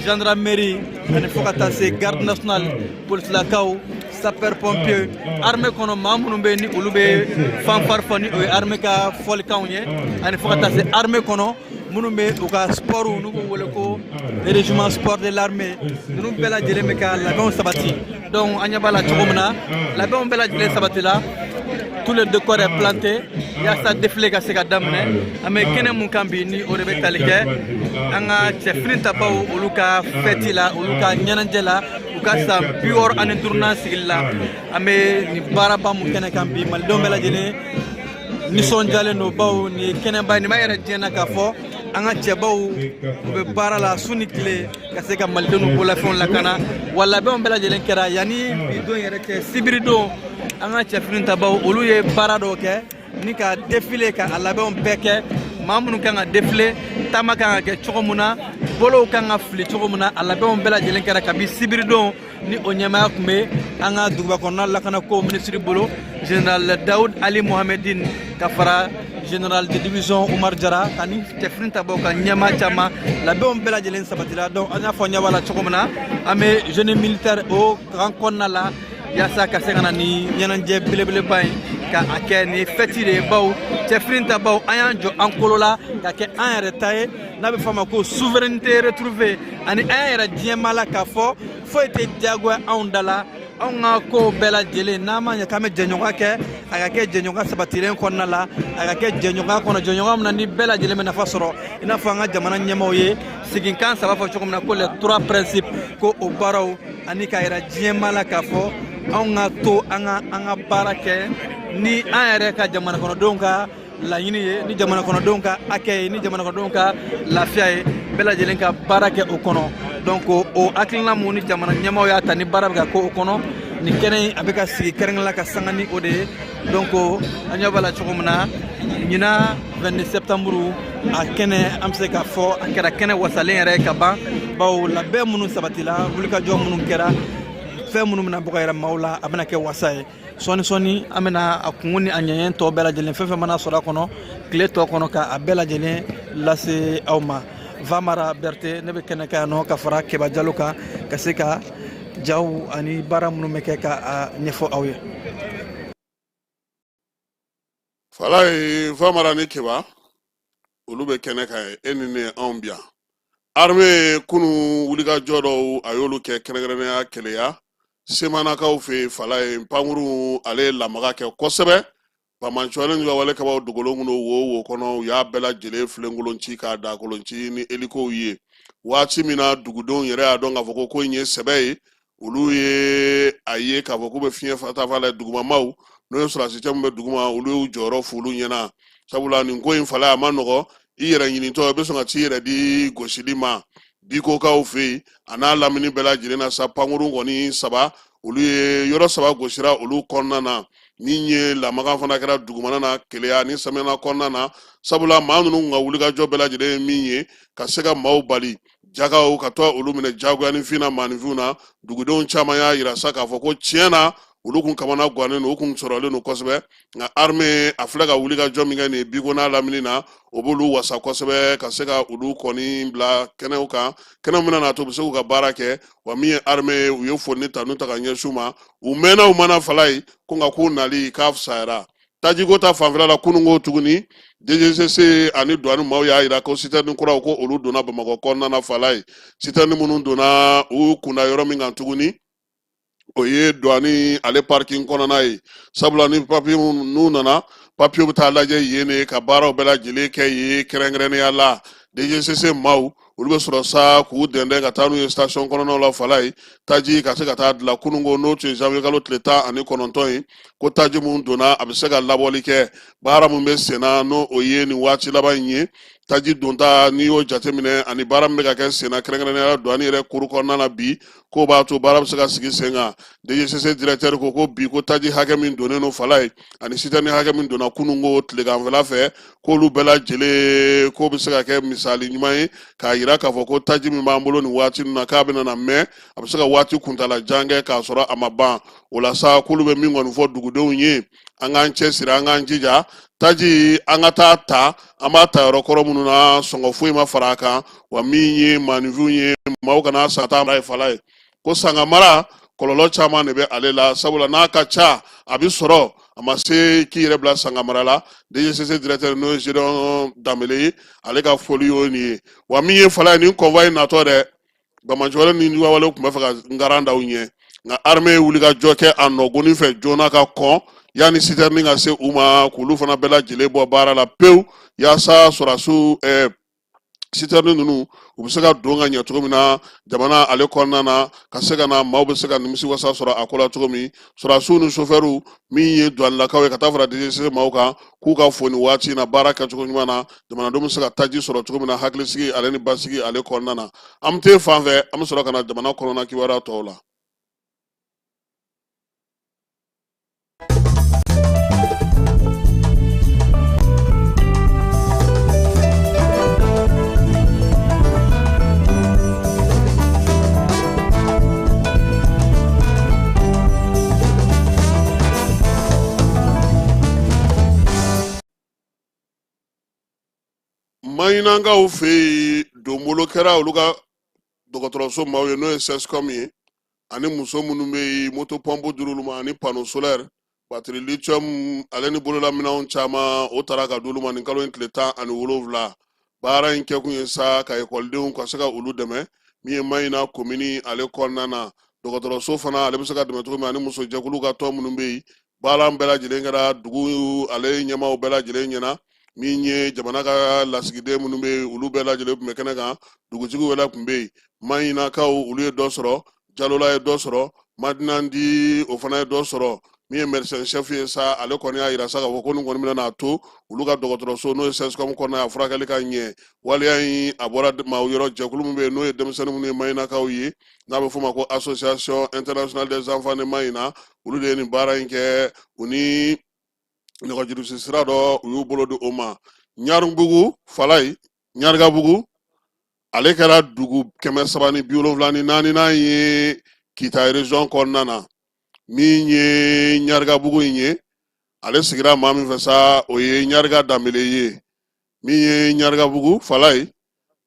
gendarmerie, ani fo ka taa se garde nationale, polisilakaw, sapeur pompier, armée kɔnɔ maa minnu bɛ yen ni olu bɛ fanfare fɔ, ni o ye armée ka fɔlikanw ye, ani fo ka taa se armée kɔnɔ minnu bɛ u ka sport, n'u b'u wele ko régiment sport de l'armée, ninnu bɛɛ lajɛlen bɛ ka labɛnw sabati. Donc an ɲɛ b'a la cogo min na, labɛnw bɛɛ lajɛlen sabatila, tout le décor est planté yaasa défilé ka se ka daminɛ. An bɛ kɛnɛ mun kan bi, ni o de bɛ tali kɛ an ka cɛfini tabaw olu ka fɛti la, olu ka ɲɛnajɛ la, u ka san 65nan sigili la, an bɛ nin baaraba mun kɛnɛ kan bi, malidenw bɛɛ lajɛlen nisɔndiyalen don, bawo nin ye kɛnɛba ye, nin b'a yɛrɛ diɲɛ na k'a fɔ an ka cɛbaw u bɛ baara la su ni tile ka se ka malidenw n'u bololafɛnw lakana. Wa labɛnw bɛɛ lajɛlen kɛra yanni bi don yɛrɛ cɛ. Sibiri don, an ka cɛfini tabaw olu ye baara dɔw kɛ ni ka défilé, ka a labɛnw bɛɛ kɛ, maa minnu kan ka défilé, taama kan ka kɛ cogo min na, bolow kan ka fili cogo min na, a labɛnw bɛɛ lajɛlen kɛra kabi sibiri don, ni o ɲɛmaaya tun bɛ an ka duguba kɔnɔna lakanako minisiri bolo, général Daoud Ali Mohamedine, ka fara général de division Umar Jara ani cɛfini tabaw ka ɲɛmaa caman. Labɛnw bɛɛ lajɛlen sabatira. Donc an y'a fɔ, ɲɛ b'a la cogo min na, an bɛ génie militaire o camp kɔnɔna la yaasa ka se ka na ni ɲɛnajɛ belebeleba ye ka a kɛ. Nin fɛti de ye, bawo cɛfini tabaw an y'an jɔ an kolo la ka kɛ an yɛrɛ ta ye, n'a bɛ fɔ a ma ko souveraineté retrouvée, ani an y'an yɛrɛ diɲɛmaa la k'a fɔ foyi tɛ diyagoya anw da la. Anw ka kow bɛɛ lajɛlen, n'an ma ɲɛ k'an bɛ jɛɲɔgɔnya kɛ, a ka kɛ jɛɲɔgɔnya sabatilen kɔnɔna la, a ka kɛ jɛɲɔgɔnya kɔnɔ, jɛɲɔgɔnya min na ni bɛɛ lajɛlen bɛ nafa sɔrɔ, i n'a fɔ an ka jamana ɲɛmaaw ye siginkan saba fɔ cogo min na, ko les trois principes, ko o baaraw, ani k'a yira diɲɛmaa la k'a fɔ anw ka to an ka baara kɛ ni an yɛrɛ ka jamana kɔnɔdenw ka laɲini ye, ni jamana kɔnɔdenw ka hakɛ ye, ni jamana kɔnɔdenw ka lafiya ye, bɛɛ lajɛlen ka baara kɛ o kɔnɔ. Donc o hakilina mun ni jamana ɲɛmaaw y'a ta, ni baara bɛ ka kɛ o kɔnɔ, nin kɛnɛ in a bɛ ka sigi kɛrɛnkɛrɛn la ka sanga ni o de ye. Donc an ɲɛ b'a la cogo min na, ɲinan 22 septembre a kɛnɛ, an bɛ se k'a fɔ a kɛra kɛnɛ wasalen yɛrɛ ye ka ban, bawo labɛn minnu sabatila, wulikajɔ minnu kɛra, fɛn minnu bɛna bɔ ka yɛrɛ maaw la, a bɛna kɛ wasa ye. Sɔɔni sɔɔni an bɛna a kungo ni a ɲɛɲɛ tɔ bɛɛ lajɛlen, fɛn fɛn mana sɔrɔ a kɔnɔ tile tɔ kɔnɔ, ka a bɛɛ lajɛlen lase aw ma. Vamara Berete, ne bɛ kɛnɛ kan yan nɔ ka fara Keba Jalo kan, ka se ka jaw ani baara minnu bɛ kɛ ka a ɲɛfɔ aw ye. Falaye, Vamara ni Keba, olu bɛ kɛnɛ kan ye. E ni ne, anw bi yan. Armée kunu wulikajɔ dɔw a y'olu kɛ, kɛrɛnkɛrɛnnenya Keleya Semanakaw fɛ yen. Falaye, pankurun ale ye lamaga kɛ kosɛbɛ. Banbaanciwale ka wale kabaw dogolen kun don wo wo kɔnɔ, u y'a bɛɛ lajɛlen filenkolon ci k'a dakolon ci ni elikow ye. Waati min na dugudenw yɛrɛ y'a dɔn k'a fɔ ko ko in ye sɛbɛ ye, olu ye a ye k'a fɔ k'u bɛ fiɲɛ fatafa la. Dugumamaw, n'o ye sɔrɔdasi cɛ min bɛ duguma, olu y'u jɔyɔrɔ f'olu ɲɛna, sabula nin ko in, Falaye, a ma nɔgɔ. I yɛrɛ ɲinitɔ, i bɛ sɔn ka t'i yɛrɛ di gosili ma. Bikokaw fɛ yen, a n'a lamini bɛɛ lajɛlen na sa, pankurun kɔni saba, olu ye yɔrɔ saba gosira olu kɔnɔna na. Min ye lamaga fana kɛra dugumana na Keleya ni Samana kɔnɔna na, sabula maa ninnu ka wulikajɔ bɛɛ lajɛlen ye min ye ka se ka maaw bali jagaw ka to olu minɛ jagoya ni fin na maaninfinw na. Dugudenw caman y'a yira sa k'a fɔ ko tiɲɛ na, olu kun kamana gannen don, u kun sɔrɔlen don kosɛbɛ. Nka armée a filɛ ka wulikajɔ min kɛ nin ye Biko n'a lamini na, o b'olu wasa kosɛbɛ, ka se ka olu kɔni bila kɛnɛw kan, kɛnɛ min na to u bɛ se k'u ka baara kɛ. Wa min ye armée ye, u ye foli ni tanu ta ka ɲɛsin u ma. U mɛnna u mana, Falaye, ko nka k'u nali k'a fisayara. Tajiko ta fanfɛla la, kununko tuguni, DGCC ani douane maaw y'a yira ko sitɛrini kuraw ko olu donna Bamakɔ kɔnɔna na. Falaye, sitɛrini minnu donna, u kunda yɔrɔ min kan tuguni, o ye douane ale parking kɔnɔna ye, sabula ni papiye n'u nana, papiye bɛ taa lajɛ yen de, ka baaraw bɛɛ lajɛlen kɛ yen. Kɛrɛnkɛrɛnnenya la, DGCC maaw, olu bɛ sɔrɔ sa k'u dɛndɛn ka taa n'u ye station kɔnɔnaw la. Falaye, taji ka se ka taa dilan. Kununko, n'o tun ye janvier kalo tile 19 ye, ko taji mun donna, a bɛ se ka labɔli kɛ. Baara mun bɛ senna, n'o o ye nin waati laban in ye, taji donta, n'i y'o jateminɛ ani baara min bɛ ka kɛ senna, kɛrɛnkɛrɛnnenya la douane yɛrɛ kuru kɔnɔna na bi, k'o b'a to baara bɛ se ka sigi sen kan. DGCC directeur ko bi ko taji hakɛ min donnen don, Falaye, ani sitɛrini hakɛ min donna kununko tileganfɛla fɛ, k'olu bɛɛ lajɛlen k'o bɛ se ka kɛ misali ɲuman ye k'a yira k'a fɔ ko taji min b'an bolo nin waati ninnu na, k'a bɛna na mɛn, a bɛ se ka waati kuntala jan kɛ k'a sɔrɔ a ma ban. O la sa, k'olu bɛ min kɔni fɔ dugudenw ye, an k'an cɛsiri, an k'an jija, taji an ka taa ta, an b'a ta yɔrɔ kɔrɔ minnu na, sɔngɔ foyi ma fara a kan. Wa min ye maaninfinw ye, maaw kana san taa ye. Falaye, ko sangamara kɔlɔlɔ caman de bɛ ale la, sabula n'a ka ca a bɛ sɔrɔ a ma se k'i yɛrɛ bila sangamara la. DGCC directeur, n'o ye Gédéon Danbele ye, ale ka foli y'o nin ye. Wa min ye, Falaye, nin convoi natɔ dɛ, banbaanciwale ni juguwale tun bɛ fɛ ka ngaran da u ɲɛ, nka armée ye wulikajɔ kɛ a nɔgɔnin fɛ joona ka kɔn yanni sitɛrini ka se u ma, k'olu fana bɛɛ lajɛlen bɔ baara la pewu, yaasa sɔrɔdasiw sitɛrini ninnu u bɛ se ka don ka ɲɛ cogo min na jamana ale kɔnɔna na, ka se ka na maaw bɛ se ka nimisi wasa sɔrɔ a ko la cogo min. Sɔrɔdasiw ni sofɛriw, min ye duwanilakaw ye, ka taa fara DGCC maaw kan, k'u ka fo nin waati in na baara kɛcogo ɲuman na, jamanadenw bɛ se ka taji sɔrɔ cogo min na hakilisigi ale ni basigi ale kɔnɔna na. An bɛ t'e fan fɛ, an bɛ sɔrɔ ka na jamana kɔnɔna kibaruya tɔw la. Maɲinakaw fɛ yen, donbolo kɛra olu ka dɔgɔtɔrɔso maaw ye, n'o ye CSCOM ye, ani muso minnu bɛ yen, moto pɔnpu dir'olu ma, ani panneau solaire, batterie lithium ale ni bololaminɛnw caman, o taara ka d'olu ma nin kalo in tile 17. Baara in kɛkun ye sa ka ekɔlidenw ka se ka olu dɛmɛ. Min ye Maɲina komini ale kɔnɔna na, dɔgɔtɔrɔso fana ale bɛ se ka dɛmɛ cogo min, ani musojɛkulu ka tɔn minnu bɛ yen. Baara bɛɛ lajɛlen kɛra dugu ale ɲɛmaaw bɛɛ lajɛlen ɲɛna. Min ye jamana ka lasigiden minnu bɛ yen, olu bɛɛ lajɛlen tun bɛ kɛnɛ kan, dugutigiw yɛrɛ tun bɛ yen. Maɲinakaw, olu ye dɔ sɔrɔ, Jalola ye dɔ sɔrɔ, Madinandi o fana ye dɔ sɔrɔ. Min ye médecin chef ye sa, ale kɔni y'a yira sa k'a fɔ ko nin kɔni bɛna n'a to olu ka dɔgɔtɔrɔso, n'o ye CSCOM kɔnɔna, a furakɛli ka ɲɛ. Waleya in a bɔra maaw yɔrɔ, jɛkulu min bɛ yen, n'o ye denmisɛnnin minnu ye Maɲinakaw ye, n'a bɛ f'o ma ko Association internationale des enfants de Maɲina, olu de ye nin baara in kɛ u ni Nɛgɛjurusi sira dɔ, u y'u bolo di o ma. Ɲaribugu Falayi, Ɲarigabugu, ale kɛra dugu 374nan ye Kita région kɔnɔna na. Min ye Ɲarigabugu in ye, ale sigira maa min fɛ sa, o ye Ɲariga Danbele ye. Min ye Ɲarigabugu Falayi,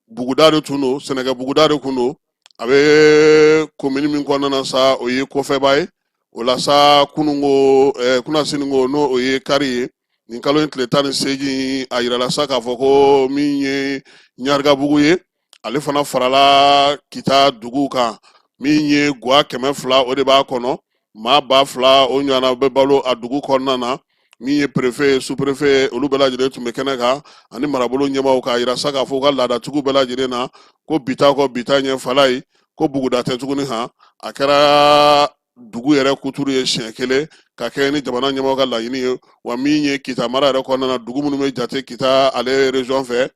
buguda de tun don, sɛnɛkɛ buguda de tun don. A bɛ komini min kɔnɔna na sa, o ye Kofɛba ye. O la sa, kununko kunasini ko, n'o o ye kari ye, nin kalo in tile 18, a yirala sa k'a fɔ ko min ye Ɲarigabugu ye, ale fana farala Kita duguw kan. Min ye gwa 200, o de b'a kɔnɔ. Maa 2000 o ɲɔgɔnna bɛ balo a dugu kɔnɔna na. Min ye préfet, sous-préfet, olu bɛɛ lajɛlen tun bɛ kɛnɛ kan, ani marabolo ɲɛmaaw, k'a yira sa k'a fɔ u ka laadatigiw bɛɛ lajɛlen na ko bi ta kɔ bi ta ɲɛ Falayi, ko buguda tɛ tuguni han, a kɛra dugu yɛrɛ kuturu ye siɲɛ kelen ka kɛ ni jamana ɲɛmɔgɔ ka laɲini ye. Wa min ye Kita mara yɛrɛ kɔnɔna na, dugu minnu bɛ jate Kita ale région fɛ,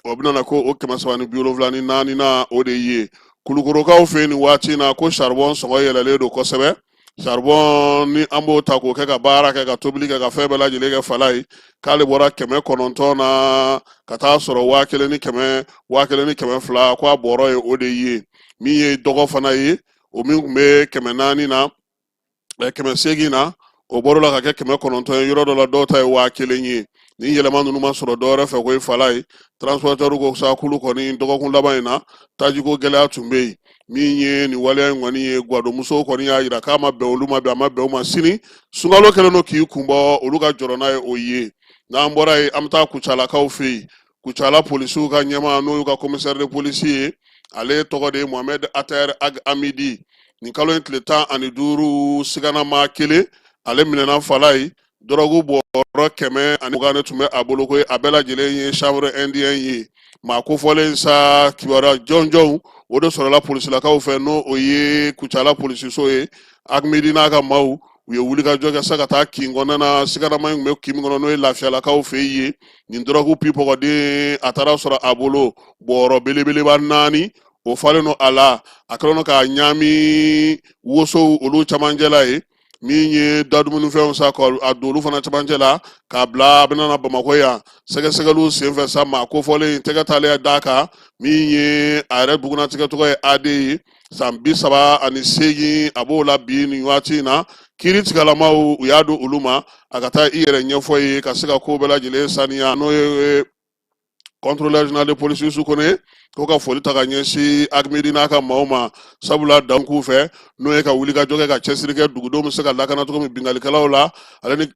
o bɛna na ko o 374nan, o de ye Kulukorokaw fɛ yen nin waati in na. Ko charbon sɔngɔ yɛlɛlen don kosɛbɛ. Charbon ni an b'o ta k'o kɛ ka baara kɛ, ka tobili kɛ, ka fɛn bɛɛ lajɛlen kɛ Falayi, k'ale bɔra 900 na ka taa sɔrɔ 1100, 1200, ko a bɔrɔ ye o de ye. Min ye dɔgɔ fana ye, o min tun bɛ 400 na, 800 na, o bɔr'o la ka kɛ 900 ye. Yɔrɔ dɔ la, dɔw ta ye 1000 ye. Nin yɛlɛma ninnu ma sɔrɔ dɔwɛrɛ fɛ ko Falayi, transporteur ko sa k'olu kɔni dɔgɔkun laban in na, tajiko gɛlɛya tun bɛ yen. Min ye nin waleya in kɔni ye, gwadonmusow kɔni y'a yira k'a ma bɛn olu ma bi, a ma bɛn u ma sini. Sunkalo kɛlen don k'i kun bɔ, olu ka jɔrɔna ye o ye. N'an bɔra yen, an bɛ taa Kucalakaw fɛ yen. Kucala polisiw ka ɲɛmaa, n'o y'u ka commissaire de police ye, ale tɔgɔ de ye Mohamed Ater Ag Amidi. Nin kalo in tile 15, siganamaa kelen, ale minɛna Falayi, dɔrɔgu bɔrɔ 120 de tun bɛ a bolo, ko a bɛɛ lajɛlen ye chanvre indien ye. Maa kofɔlen sa, kibaruya jɔnjɔnw o de sɔrɔla polisilakaw fɛ, n'o o ye Kucala polisiso ye. Amidi n'a ka maaw, u ye wulikajɔ kɛ sa ka taa kin kɔnɔna na. Siganama in tun bɛ kin min kɔnɔ, n'o ye Lafiyalakaw fɛ yen, nin dɔrɔgu pipɔgɔden, a taara sɔrɔ a bolo bɔrɔ belebeleba naani, o falen don a la. A kɛlen don k'a ɲaami wosow olu camancɛ la ye. Min ye dadumunifɛnw sa, ka a don olu fana camancɛ la k'a bila a bɛna na Bamakɔ yan. Sɛgɛsɛgɛliw senfɛ sa, maa kofɔlen tɛgɛ taalen d'a kan, min ye a yɛrɛ bugunnatigɛ tɔgɔ ye AD ye, san 38, a b'o la bi nin waati in na. Kiiri tigɛlamaw, u y'a don olu ma a ka taa i yɛrɛ ɲɛfɔ ye ka se ka ko bɛɛ lajɛlen saniya. N'o ye contrôleur général de police Yusu Kone ko ka foli ta ka ɲɛsin Agmidi n'a ka maaw ma, sabula dan k'u fɛ, n'o ye ka wulikajɔ kɛ, ka cɛsiri kɛ, dugudenw bɛ se ka lakana cogo min binkannikɛlaw la, ale ni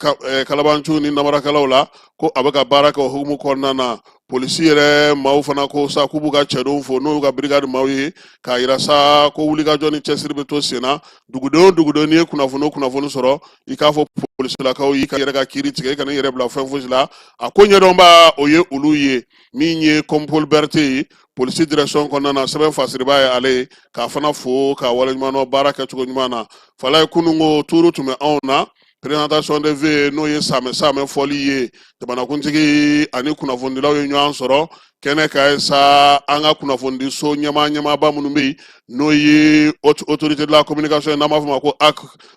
kalabanciw ni namarakɛlaw la, ko a bɛ ka baara kɛ o hukumu kɔnɔna na. Polisi yɛrɛ maaw fana ko sa k'u b'u ka cɛdenw fo, n'o y'u ka brigade maaw ye, k'a yira sa ko wulikajɔ ni cɛsiri bɛ to sen na. Duguden o duguden, n'i ye kunnafoni o kunnafoni sɔrɔ, i k'a fɔ polisilakaw y'i ka yɛrɛ ka kiiri tigɛ, i kana i yɛrɛ bila fɛn fosi la. A ko ɲɛdɔnba, o ye olu ye. Min ye Kɔnpol Berete ye polisi direction kɔnɔna na, sɛbɛn fasiriba ye ale ye, k'a fana fo k'a waleɲuman dɔn baara kɛcogo ɲuman na. Falaye, kununko tuuru tun bɛ anw na, présentation de vœux, n'o ye samɛ samɛ fɔli ye. Jamanakuntigi ani kunnafonidilaw ye ɲɔgɔn sɔrɔ kɛnɛ kan ye sa. An ka kunnafonidiso ɲɛmaa ɲɛmaaba minnu bɛ yen, n'o ye haute autorité de la communication ye, n'an b'a fɔ ma ko HAC,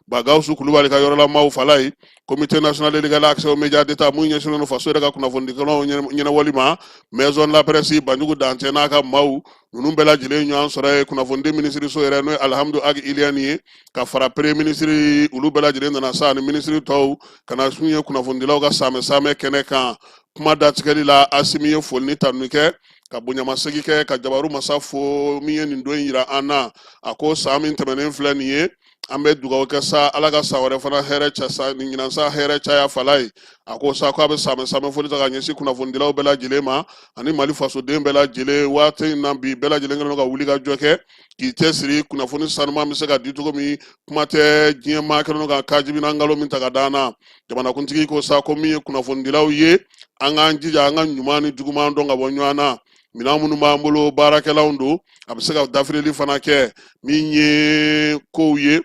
Bagawusu Kulubali ka yɔrɔlamaaw Falaye, comité national de l'égal accès aux médias d'État mun ɲɛsinnen don faso yɛrɛ ka kunnafonidikɛlaw ɲɛnawali ma, maison de la presse, Banjugu Dantɛ n'a ka maaw, ninnu bɛɛ lajɛlen ɲɔgɔn sɔrɔ ye. Kunnafonidi minisiriso yɛrɛ, n'o ye Alihamudu Agi Iliyani ye, ka fara premier ministre, olu bɛɛ lajɛlen nana sa ani minisiri tɔw ka na sun ye kunnafonidilaw ka samɛ samɛ kɛnɛ kan. Kuma datigɛli la, Asimi ye foli ni tanuni kɛ, ka bonyamasegin kɛ, ka jabaru masa fo min ye nin don in yira an na. A ko san min tɛmɛnen filɛ nin ye, an bɛ dugawu kɛ sa, Ala ka san wɛrɛ fana hɛrɛ ca sa, ni ɲinan sa hɛrɛ caya Falaye. A ko sa k'a bɛ samɛ samɛ foli ta ka ɲɛsin kunnafonidilaw bɛɛ lajɛlen ma ani Mali fasoden bɛɛ lajɛlen. Waati in na bi, bɛɛ lajɛlen kɛlen don ka wuli ka jɔ kɛ k'i cɛsiri kunnafoni sanuman bɛ se ka di cogo min. Kuma tɛ, diɲɛ maa kɛlen don ka kajibina nkalon min ta ka d'an na. Jamanakuntigi ko sa ko min ye kunnafonidilaw ye, an k'an jija an ka ɲuman ni juguman dɔn ka bɔ ɲɔgɔn na. Minɛn minnu b'an bolo, baarakɛlanw don, a bɛ se ka dafirili fana kɛ. Min ye kow ye,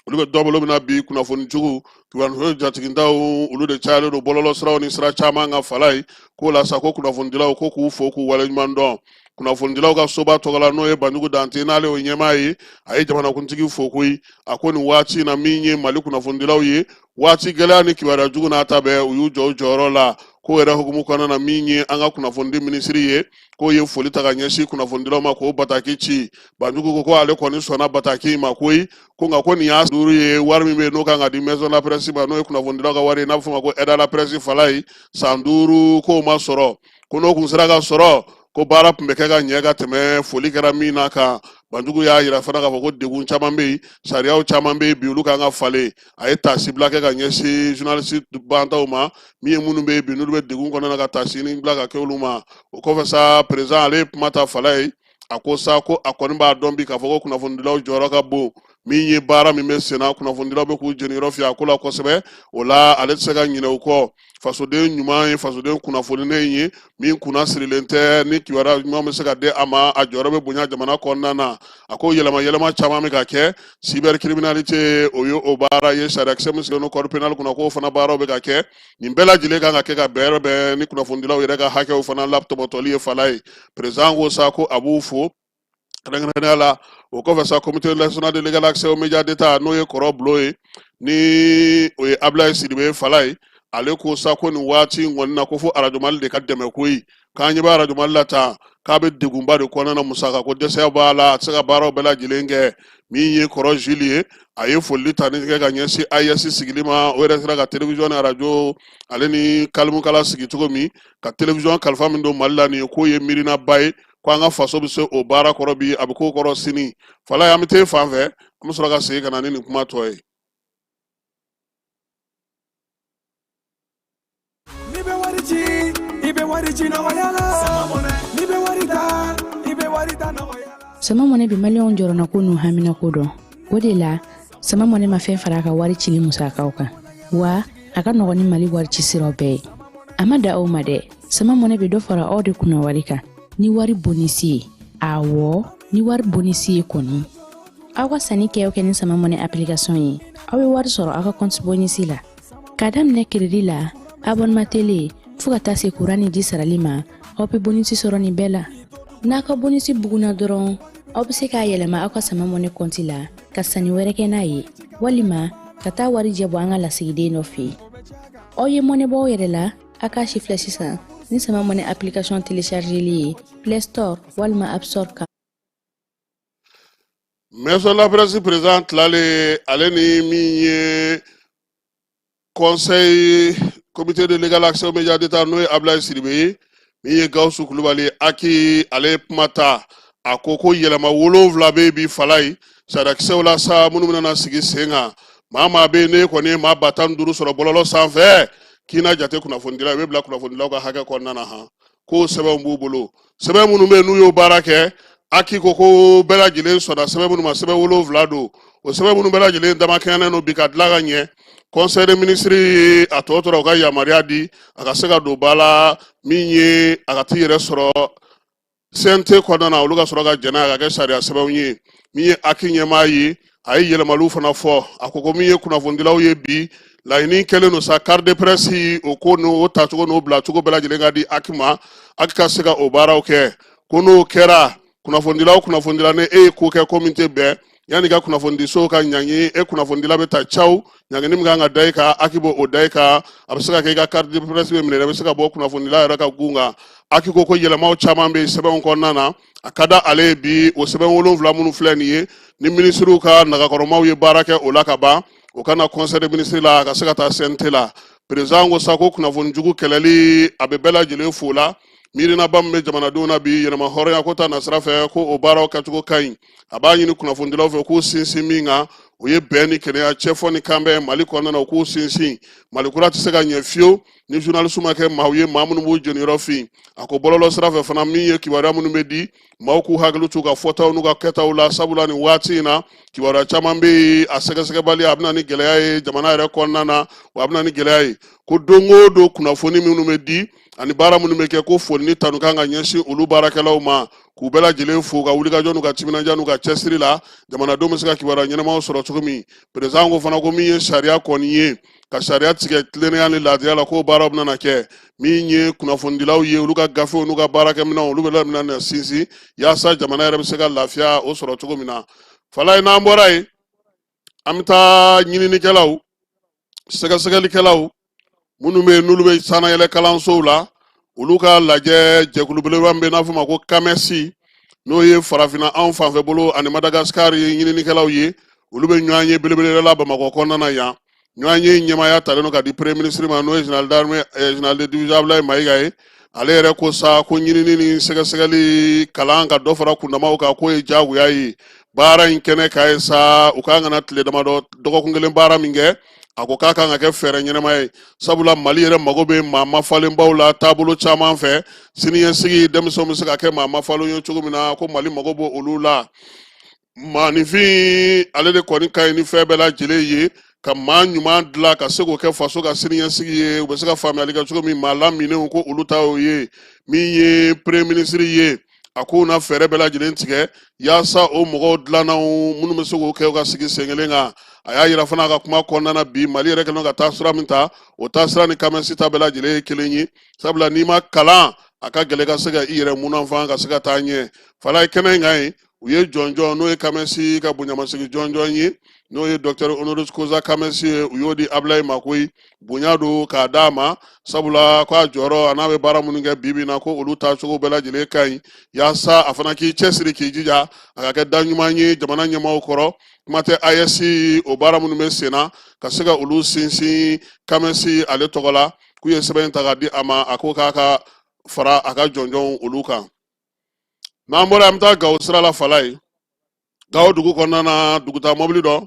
olu bɛ dɔ bolo min na bi, kunnafoni jugu, kibaruya jatigintaw, olu de cayalen don bɔlɔlɔ siraw ni sira caman kan Falaye. K'o la sa ko kunnafonidilaw ko k'u fo k'u waleɲuman dɔn. Kunnafonidilaw ka soba tɔgɔ la, n'o ye Banjugu Dante, n'ale o ɲɛmaa ye, a ye jamanakuntigi fo koyi. A ko nin waati in na, min ye Mali kunnafonidilaw ye, waati gɛlɛya ni kibaruya jugu n'a ta bɛɛ, u y'u jɔ u jɔyɔrɔ la. K'o yɛrɛ hukumu kɔnɔna na, min ye an ka kunnafonidi minisiri ye, k'o ye foli ta ka ɲɛsin kunnafonidilaw ma, k'o bataki ci. Banjugu ko ko ale kɔni sɔnna bataki in ma koyi. Ko nka ko nin y'a 5 ye, wari min bɛ yen n'o kan ka di maison de la presse ma, n'o ye kunnafonidilaw ka wari ye, n'a bɛ f'o ma ko aide à la presse fala ye, san 5 k'o ma sɔrɔ. Ko n'o kun sera ka sɔrɔ, ko baara tun bɛ kɛ ka ɲɛ ka tɛmɛ foli kɛra min na kan. Banjugu y'a yira fana k'a fɔ ko degun caman bɛ yen, sariyaw caman bɛ yen bi, olu kan ka falen. A ye taasibila kɛ ka ɲɛsin journaliste bantaw ma, min ye minnu bɛ yen bi, n'olu bɛ degun kɔnɔna na, ka taasini bila ka kɛ olu ma. O kɔfɛ sa, président ale ye kuma ta fala ye. A ko sa ko a kɔni b'a dɔn bi k'a fɔ ko kunnafonidilaw jɔyɔrɔ ka bon. Min ye baara min bɛ senna, kunnafonidilaw bɛ k'u jeniyɔrɔ fin a ko la kosɛbɛ. O la, ale tɛ se ka ɲinɛ u kɔ. Fasoden ɲuman ye fasoden kunnafoninen ye, min kunna sirilen tɛ, ni kibaruya ɲuman bɛ se ka di a ma, a jɔyɔrɔ bɛ bonya jamana kɔnɔna na. A ko yɛlɛma yɛlɛma caman bɛ ka kɛ, cybercriminalité, o ye o baara ye, sariyakisɛ min sigilen don code pénal kunna, k'o fana baaraw bɛ ka kɛ. Nin bɛɛ lajɛlen kan ka kɛ ka bɛrɛ bɛn ni kunnafonidilaw yɛrɛ ka hakɛw fana latɔbɔtɔli ye fala ye. Président ko sa ko a b'u fo kɛrɛnkɛrɛnnenya la. O kɔfɛ sa, comité national de l'égal accès aux médias d'État, n'o ye kɔrɔ bulon ye, ni o ye Ablaye Sidibe fala ye, ale ko sa ko nin waati in kɔni na, ko fo arajo Mali de ka dɛmɛ koyi. K'an ɲɛ bɛ arajo Mali la tan, k'a bɛ degunba de kɔnɔna na, musaka ko dɛsɛya b'a la, a tɛ se ka baaraw bɛɛ lajɛlen kɛ. Min ye kɔrɔ Jules ye, a ye foli ta ni kɛ ka ɲɛsin AES sigili ma. O yɛrɛ sera ka télévision ni arajo ale ni kalimukala sigi cogo min, ka télévision kalifa min don Mali la, nin ye k'o ye miirinaba ye, ko an ka faso bɛ se o baara kɔrɔ bi, a bɛ k'o kɔrɔ sini. Falaye, an bɛ t'e fan fɛ, an bɛ sɔrɔ ka segin ka na ni nin kuma tɔ ye. N'i bɛ wari ci, i bɛ wari ci nɔgɔya la. N'i bɛ wari ta, i bɛ wari ta nɔgɔya la. Sama Mɔnɛ bɛ maliyɛnw jɔrɔnako n'u haminako dɔn. O de la, Sama Mɔnɛ ma fɛn fara a ka wari cili musakaw kan, wa a ka nɔgɔn ni Mali wari ci siraw bɛɛ ye. A ma da aw ma dɛ, Sama Mɔnɛ bɛ dɔ fara aw de kunna wari kan ni wari bonisi ye. Awɔ, ni wari bonisi ye kɔni. Aw ka sanni kɛ o kɛ ni Sama Mɔnɛ application ye, aw bɛ wari sɔrɔ aw ka compte bonisi la. K'a daminɛ crédit la, abonnement télé, fo ka taa se kuran ni ji sarali ma, aw bɛ bonisi sɔrɔ nin bɛɛ la. N'a ka bonisi bugunna dɔrɔn, aw bɛ se k'a yɛlɛma aw ka Sama Mɔnɛ kɔnti la ka sanni wɛrɛ kɛ n'a ye, walima ka taa warijɛ bɔ an ka lasigiden dɔ fɛ yen. Aw ye mɔnɛ bɔ aw yɛrɛ la, a k'a si filɛ sisan ni Sama Mɔnɛ application téléchargeli ye Play Store walima App Store kan. Maison de la presse président tilalen, ale ni min ye conseil comité de l'égal accès aux médias d'État, n'o ye Ablaye Sidibe ye, min ye Gawusu Kulubali aki, ale ye kuma ta. A ko ko yɛlɛma 7 bɛ bi fala ye sariyakisɛw la sa, minnu bɛna sigi sen kan. Maa maa bɛ yen, n'e kɔni ye maa 15 000 sɔrɔ bɔlɔlɔ sanfɛ, k'i na jate kunnafonidila, i bɛ bila kunnafonidilaw ka hakɛ kɔnɔna na. Han, ko sɛbɛnw b'u bolo, sɛbɛn minnu bɛ yen n'u y'o baara kɛ. Aki ko ko bɛɛ lajɛlen sɔnna sɛbɛn minnu ma, sɛbɛn 7 don. O sɛbɛn minnu bɛɛ lajɛlen damakɛɲɛnen don bi ka dilan ka ɲɛ, conseil des ministres a tɔ tora u ka yamaruya di a ka se ka don ba la. Min ye a ka t'i yɛrɛ sɔrɔ CNT kɔnɔna na, olu ka sɔrɔ ka jɛn n'a ye ka kɛ sariya sɛbɛnw ye. Min ye aki ɲɛmaa ye, a ye yɛlɛmaliw fana fɔ. A ko ko min ye kunnafonidilaw ye bi, laɲini kɛlen don sa, carte de presse, o ko n'o tacogo n'o bilacogo bɛɛ lajɛlen ka di aki ma, aki ka se ka o baaraw kɛ. Ko n'o kɛra, kunnafonidila o kunnafonidila, ni e ye ko kɛ ko min tɛ bɛn, yanni ka kunnafonidiso ka ɲangi e kunnafonidila bɛ ta caw, ɲangini min kan ka da i kan, aki b'o da i kan. A bɛ se ka kɛ i ka carte de presse bɛ minɛ, i bɛ se ka bɔ kunnafonidila yɛrɛ ka gun kan. Aki ko ko yɛlɛmaw caman bɛ sɛbɛnw kɔnɔna na. A ka da ale ye bi, o sɛbɛn 7 minnu filɛ nin ye, ni minisiriw ka nagakɔrɔmaw ye baara kɛ o la ka ban, o ka na conseil des ministres la, a ka se ka taa CNT la. Président ko sa ko kunnafoni jugu kɛlɛli, a bɛ bɛɛ lajɛlen fo la. Miirinaba min bɛ jamanadenw na bi yɛrɛma hɔrɔnya ko ta nasira fɛ, ko o baaraw kɛcogo ka ɲi. A b'a ɲini kunnafonidilaw fɛ k'u sinsin min kan, o ye bɛn ni kelenya, cɛfɔ ni kanbɛn Mali kɔnɔna na, u k'u sinsin. Mali kura tɛ se ka ɲɛ fiyewu ni journaliste ma kɛ maaw ye, maa minnu b'u jeniyɔrɔ fin. A ko bɔlɔlɔ sira fɛ fana, min ye kibaruya minnu bɛ di, maaw k'u hakili t'u ka fɔtaw n'u ka kɛtaw la, sabula nin waati in na, kibaruya caman bɛ yen, a sɛgɛsɛgɛbali, a bɛ na ni gɛlɛya ye jamana yɛrɛ kɔnɔna na, wa a bɛ na ni gɛlɛya ye. Ko don o don, kunnafoni minnu bɛ di, ani baara minnu bɛ kɛ, ko foli ni tanu kan ka ɲɛsin olu baarakɛlaw ma, k'u bɛɛ lajɛlen fo ka wulikajɔ n'u ka timinandiya n'u ka cɛsiri la, jamanadenw bɛ se ka kibaruya ɲɛnamaw sɔrɔ cogo min. Perezan ko fana ko min ye sariya kɔni ye, ka sariya tigɛ tilennenya ni laadiriya la, k'o baaraw bɛna kɛ. Min ye kunnafonidilaw ye, olu ka gafew n'u ka baarakɛminɛnw, olu bɛ bɛna sinsin yaasa jamana yɛrɛ bɛ se ka lafiya o sɔrɔ cogo min na. Falaye, n'an bɔra yen, an bɛ taa ɲininikɛlaw, sɛgɛsɛgɛlikɛlaw minnu bɛ yen n'olu bɛ sannayɛlɛ kalansow la, olu ka lajɛ jɛkulu belebeleba min bɛ n'a fɔ ma ko CAMES, n'o ye farafinna anw fanfɛ bolo ani Madagasikari ɲininikɛlaw ye, olu bɛ ɲɔgɔn ye belebele la Bamakɔ kɔnɔna na yan. Ɲɔgɔn ye ɲɛmaaya talen don ka di premier ministre ma, n'o ye général d'armée général de division Abdoulaye Mayiga ye. Ale yɛrɛ ko sa ko ɲinini ni sɛgɛsɛgɛli kalan ka dɔ fara kundamaw kan, k'o ye diyagoya ye baara in kɛnɛ kan ye sa. U kan ka na tile damadɔ, dɔgɔkun kelen baara min kɛ, a ko k'a kan ka kɛ fɛɛrɛ ɲɛnama ye, sabula Mali yɛrɛ mago bɛ maa mafalenbaw la taabolo caman fɛ. Siniɲɛsigi denmisɛnw bɛ se ka kɛ maa mafalenw ye cogo min na, ko Mali mago b'o olu la. Maaninfin ale de kɔni ka ɲi ni fɛn bɛɛ lajɛlen ye ka maa ɲuman dilan ka se k'o kɛ faso ka siniɲɛsigi ye, u bɛ se ka faamuyali kɛ cogo min. Maa laminenw ko olu ta y'o ye. Min ye premier ministre ye, a k'u na fɛɛrɛ bɛɛ lajɛlen tigɛ yaasa o mɔgɔw dilannaw minnu bɛ se k'o kɛ, u ka sigi sen kelen kan. A y'a yira fana a ka kuma kɔnɔna na bi, Mali yɛrɛ kɛlen ka taasira min ta, o taasira ni CAMES ta bɛɛ lajɛlen ye kelen ye, sabula n'i ma kalan, a ka gɛlɛn ka se ka i yɛrɛ munafan ka se ka taa ɲɛ. Falaye, kɛnɛ in kan yen, u ye jɔnjɔn, n'o ye CAMES ka bonyamasegin jɔnjɔn ye, n'o ye docteur honoris causa CAMES ye, u y'o di Abulayi ma koyi. Bonya don k'a d'a ma, sabula ko a jɔyɔrɔ a n'a bɛ baara minnu kɛ bi bi in na, ko olu taacogo bɛɛ lajɛlen ka ɲi, yaasa a fana k'i cɛsiri k'i jija a ka kɛ da ɲuman ye jamana ɲɛmaaw kɔrɔ. Kuma tɛ AES o baara minnu bɛ sen na, ka se ka olu sinsin CAMES ale tɔgɔ la. K'u ye sɛbɛn ta k'a di a ma, a ko k'a ka fara a ka jɔnjɔnw olu kan. N'an bɔra, an bɛ taa Gawo sira la. Falaye, Gawo dugu kɔnɔna na, dugutaa mɔbili dɔ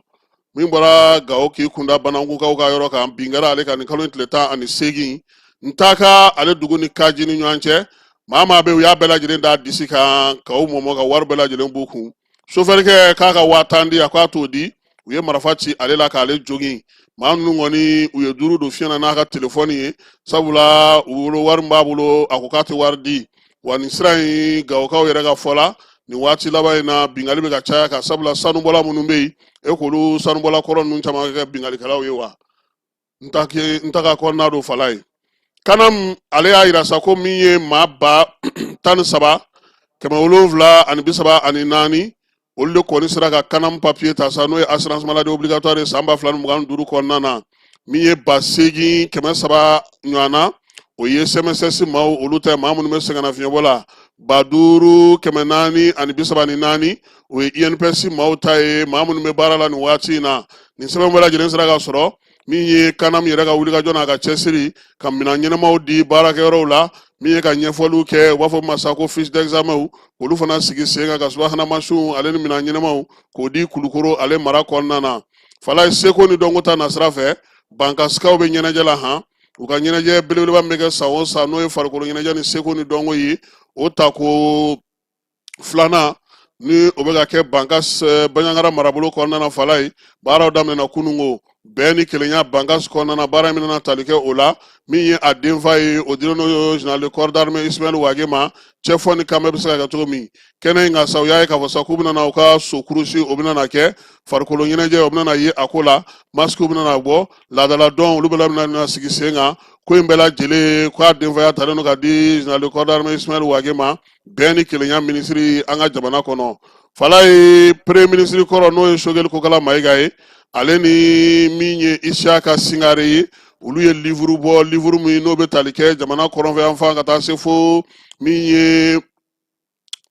min bɔra Gawo k'i kunda Banankukaw ka yɔrɔ kan, bin kɛra ale kan nin kalo in tile 18 Ntaka ale dugu ni Kaji ni ɲɔgɔn cɛ. Maa maa bɛ, u y'a bɛɛ lajɛlen da disi kan k'u mɔmɔ ka wari bɛɛ lajɛlen b'u kun. Sofɛrikɛ k'a ka 10,000 di, a k'a t'o di, u ye marifa ci ale la k'ale jogin. Maa ninnu kɔni, u ye duuru don fiɲɛ na n'a ka telefɔni ye, sabula u bolo wari min b'a bolo, a ko k'a tɛ wari di. Wa nin sira in, Gawokaw yɛrɛ ka fɔ la, nin waati laban in na, bingali bɛ ka caya ka sabula sanubɔla minnu bɛ yen, e k'olu sanubɔla kɔrɔ ninnu caman kɛ bingalikɛlaw ye. Wa Ntaka kɔnɔna don. Falaye, CANAM ale y'a yira sa ko min ye maa 13,734, olu de kɔni sera ka CANAM papiye ta sa, n'o ye assurance maladie obligatoire ye, san 2025 kɔnɔna na. Min ye 8,300 ɲɔgɔn na, o ye CMSS maaw, olu tɛ maa minnu bɛ sɛgɛnnafiɲɛbɔ la. 5,434, o ye INPS maaw ta ye, maa minnu bɛ baara la nin waati in na. Nin sɛbɛn bɛɛ lajɛlen sera ka sɔrɔ min ye CANAM yɛrɛ ka wulikajɔ n'a ka cɛsiri ka minɛn ɲɛnamaw di baarakɛyɔrɔw la, min ye ka ɲɛfɔliw kɛ, u b'a fɔ masa ko fiche d'examen, olu fana sigi sen kan ka subahana mansinw ale ni minɛn ɲɛnamaw k'o di Kulukoro ale mara kɔnɔna na. Falaye, seko ni dɔnko ta nasira fɛ, Bankasikaw bɛ ɲɛnajɛ la han. U ka ɲɛnajɛ belebeleba min bɛ kɛ san o san, n'o ye farikolo ɲɛnajɛ ni seko ni dɔnko ye, o tako filanan ni o bɛ ka kɛ Bankas Baɲangara marabolo kɔnɔna na. Falaye, baaraw daminɛna kunungo bɛn ni kelenya Bankas kɔnɔna na. Baara min nana tali kɛ o la, min ye a denfa ye, o dilen don général de corps d'armée Ismaël Wage ma, cɛfɔ ni kanbɛn bɛ se ka kɛ cogo min kɛnɛ in kan sa. U y'a ye k'a fɔ sa k'u bɛna u ka so kurusi, o bɛna na kɛ farikolo ɲɛnajɛ, o bɛna na ye a ko la, masque bɛna na bɔ, laadala dɔn olu bɛɛ bɛna na sigi sen kan. Ko in bɛɛ lajɛlen k'a denfaya talen don ka di général de corps d'armée Ismaël Wage ma, bɛn ni kelenya minisiri an ka jamana kɔnɔ. Falaye, premier ministre kɔrɔ, n'o ye Sogɛli Kokala Mayiga ye, ale ni min ye Isiyaka Singare ye, olu ye livre bɔ, livre min n'o bɛ tali kɛ jamana kɔrɔnfɛ yanfan ka taa se fo min ye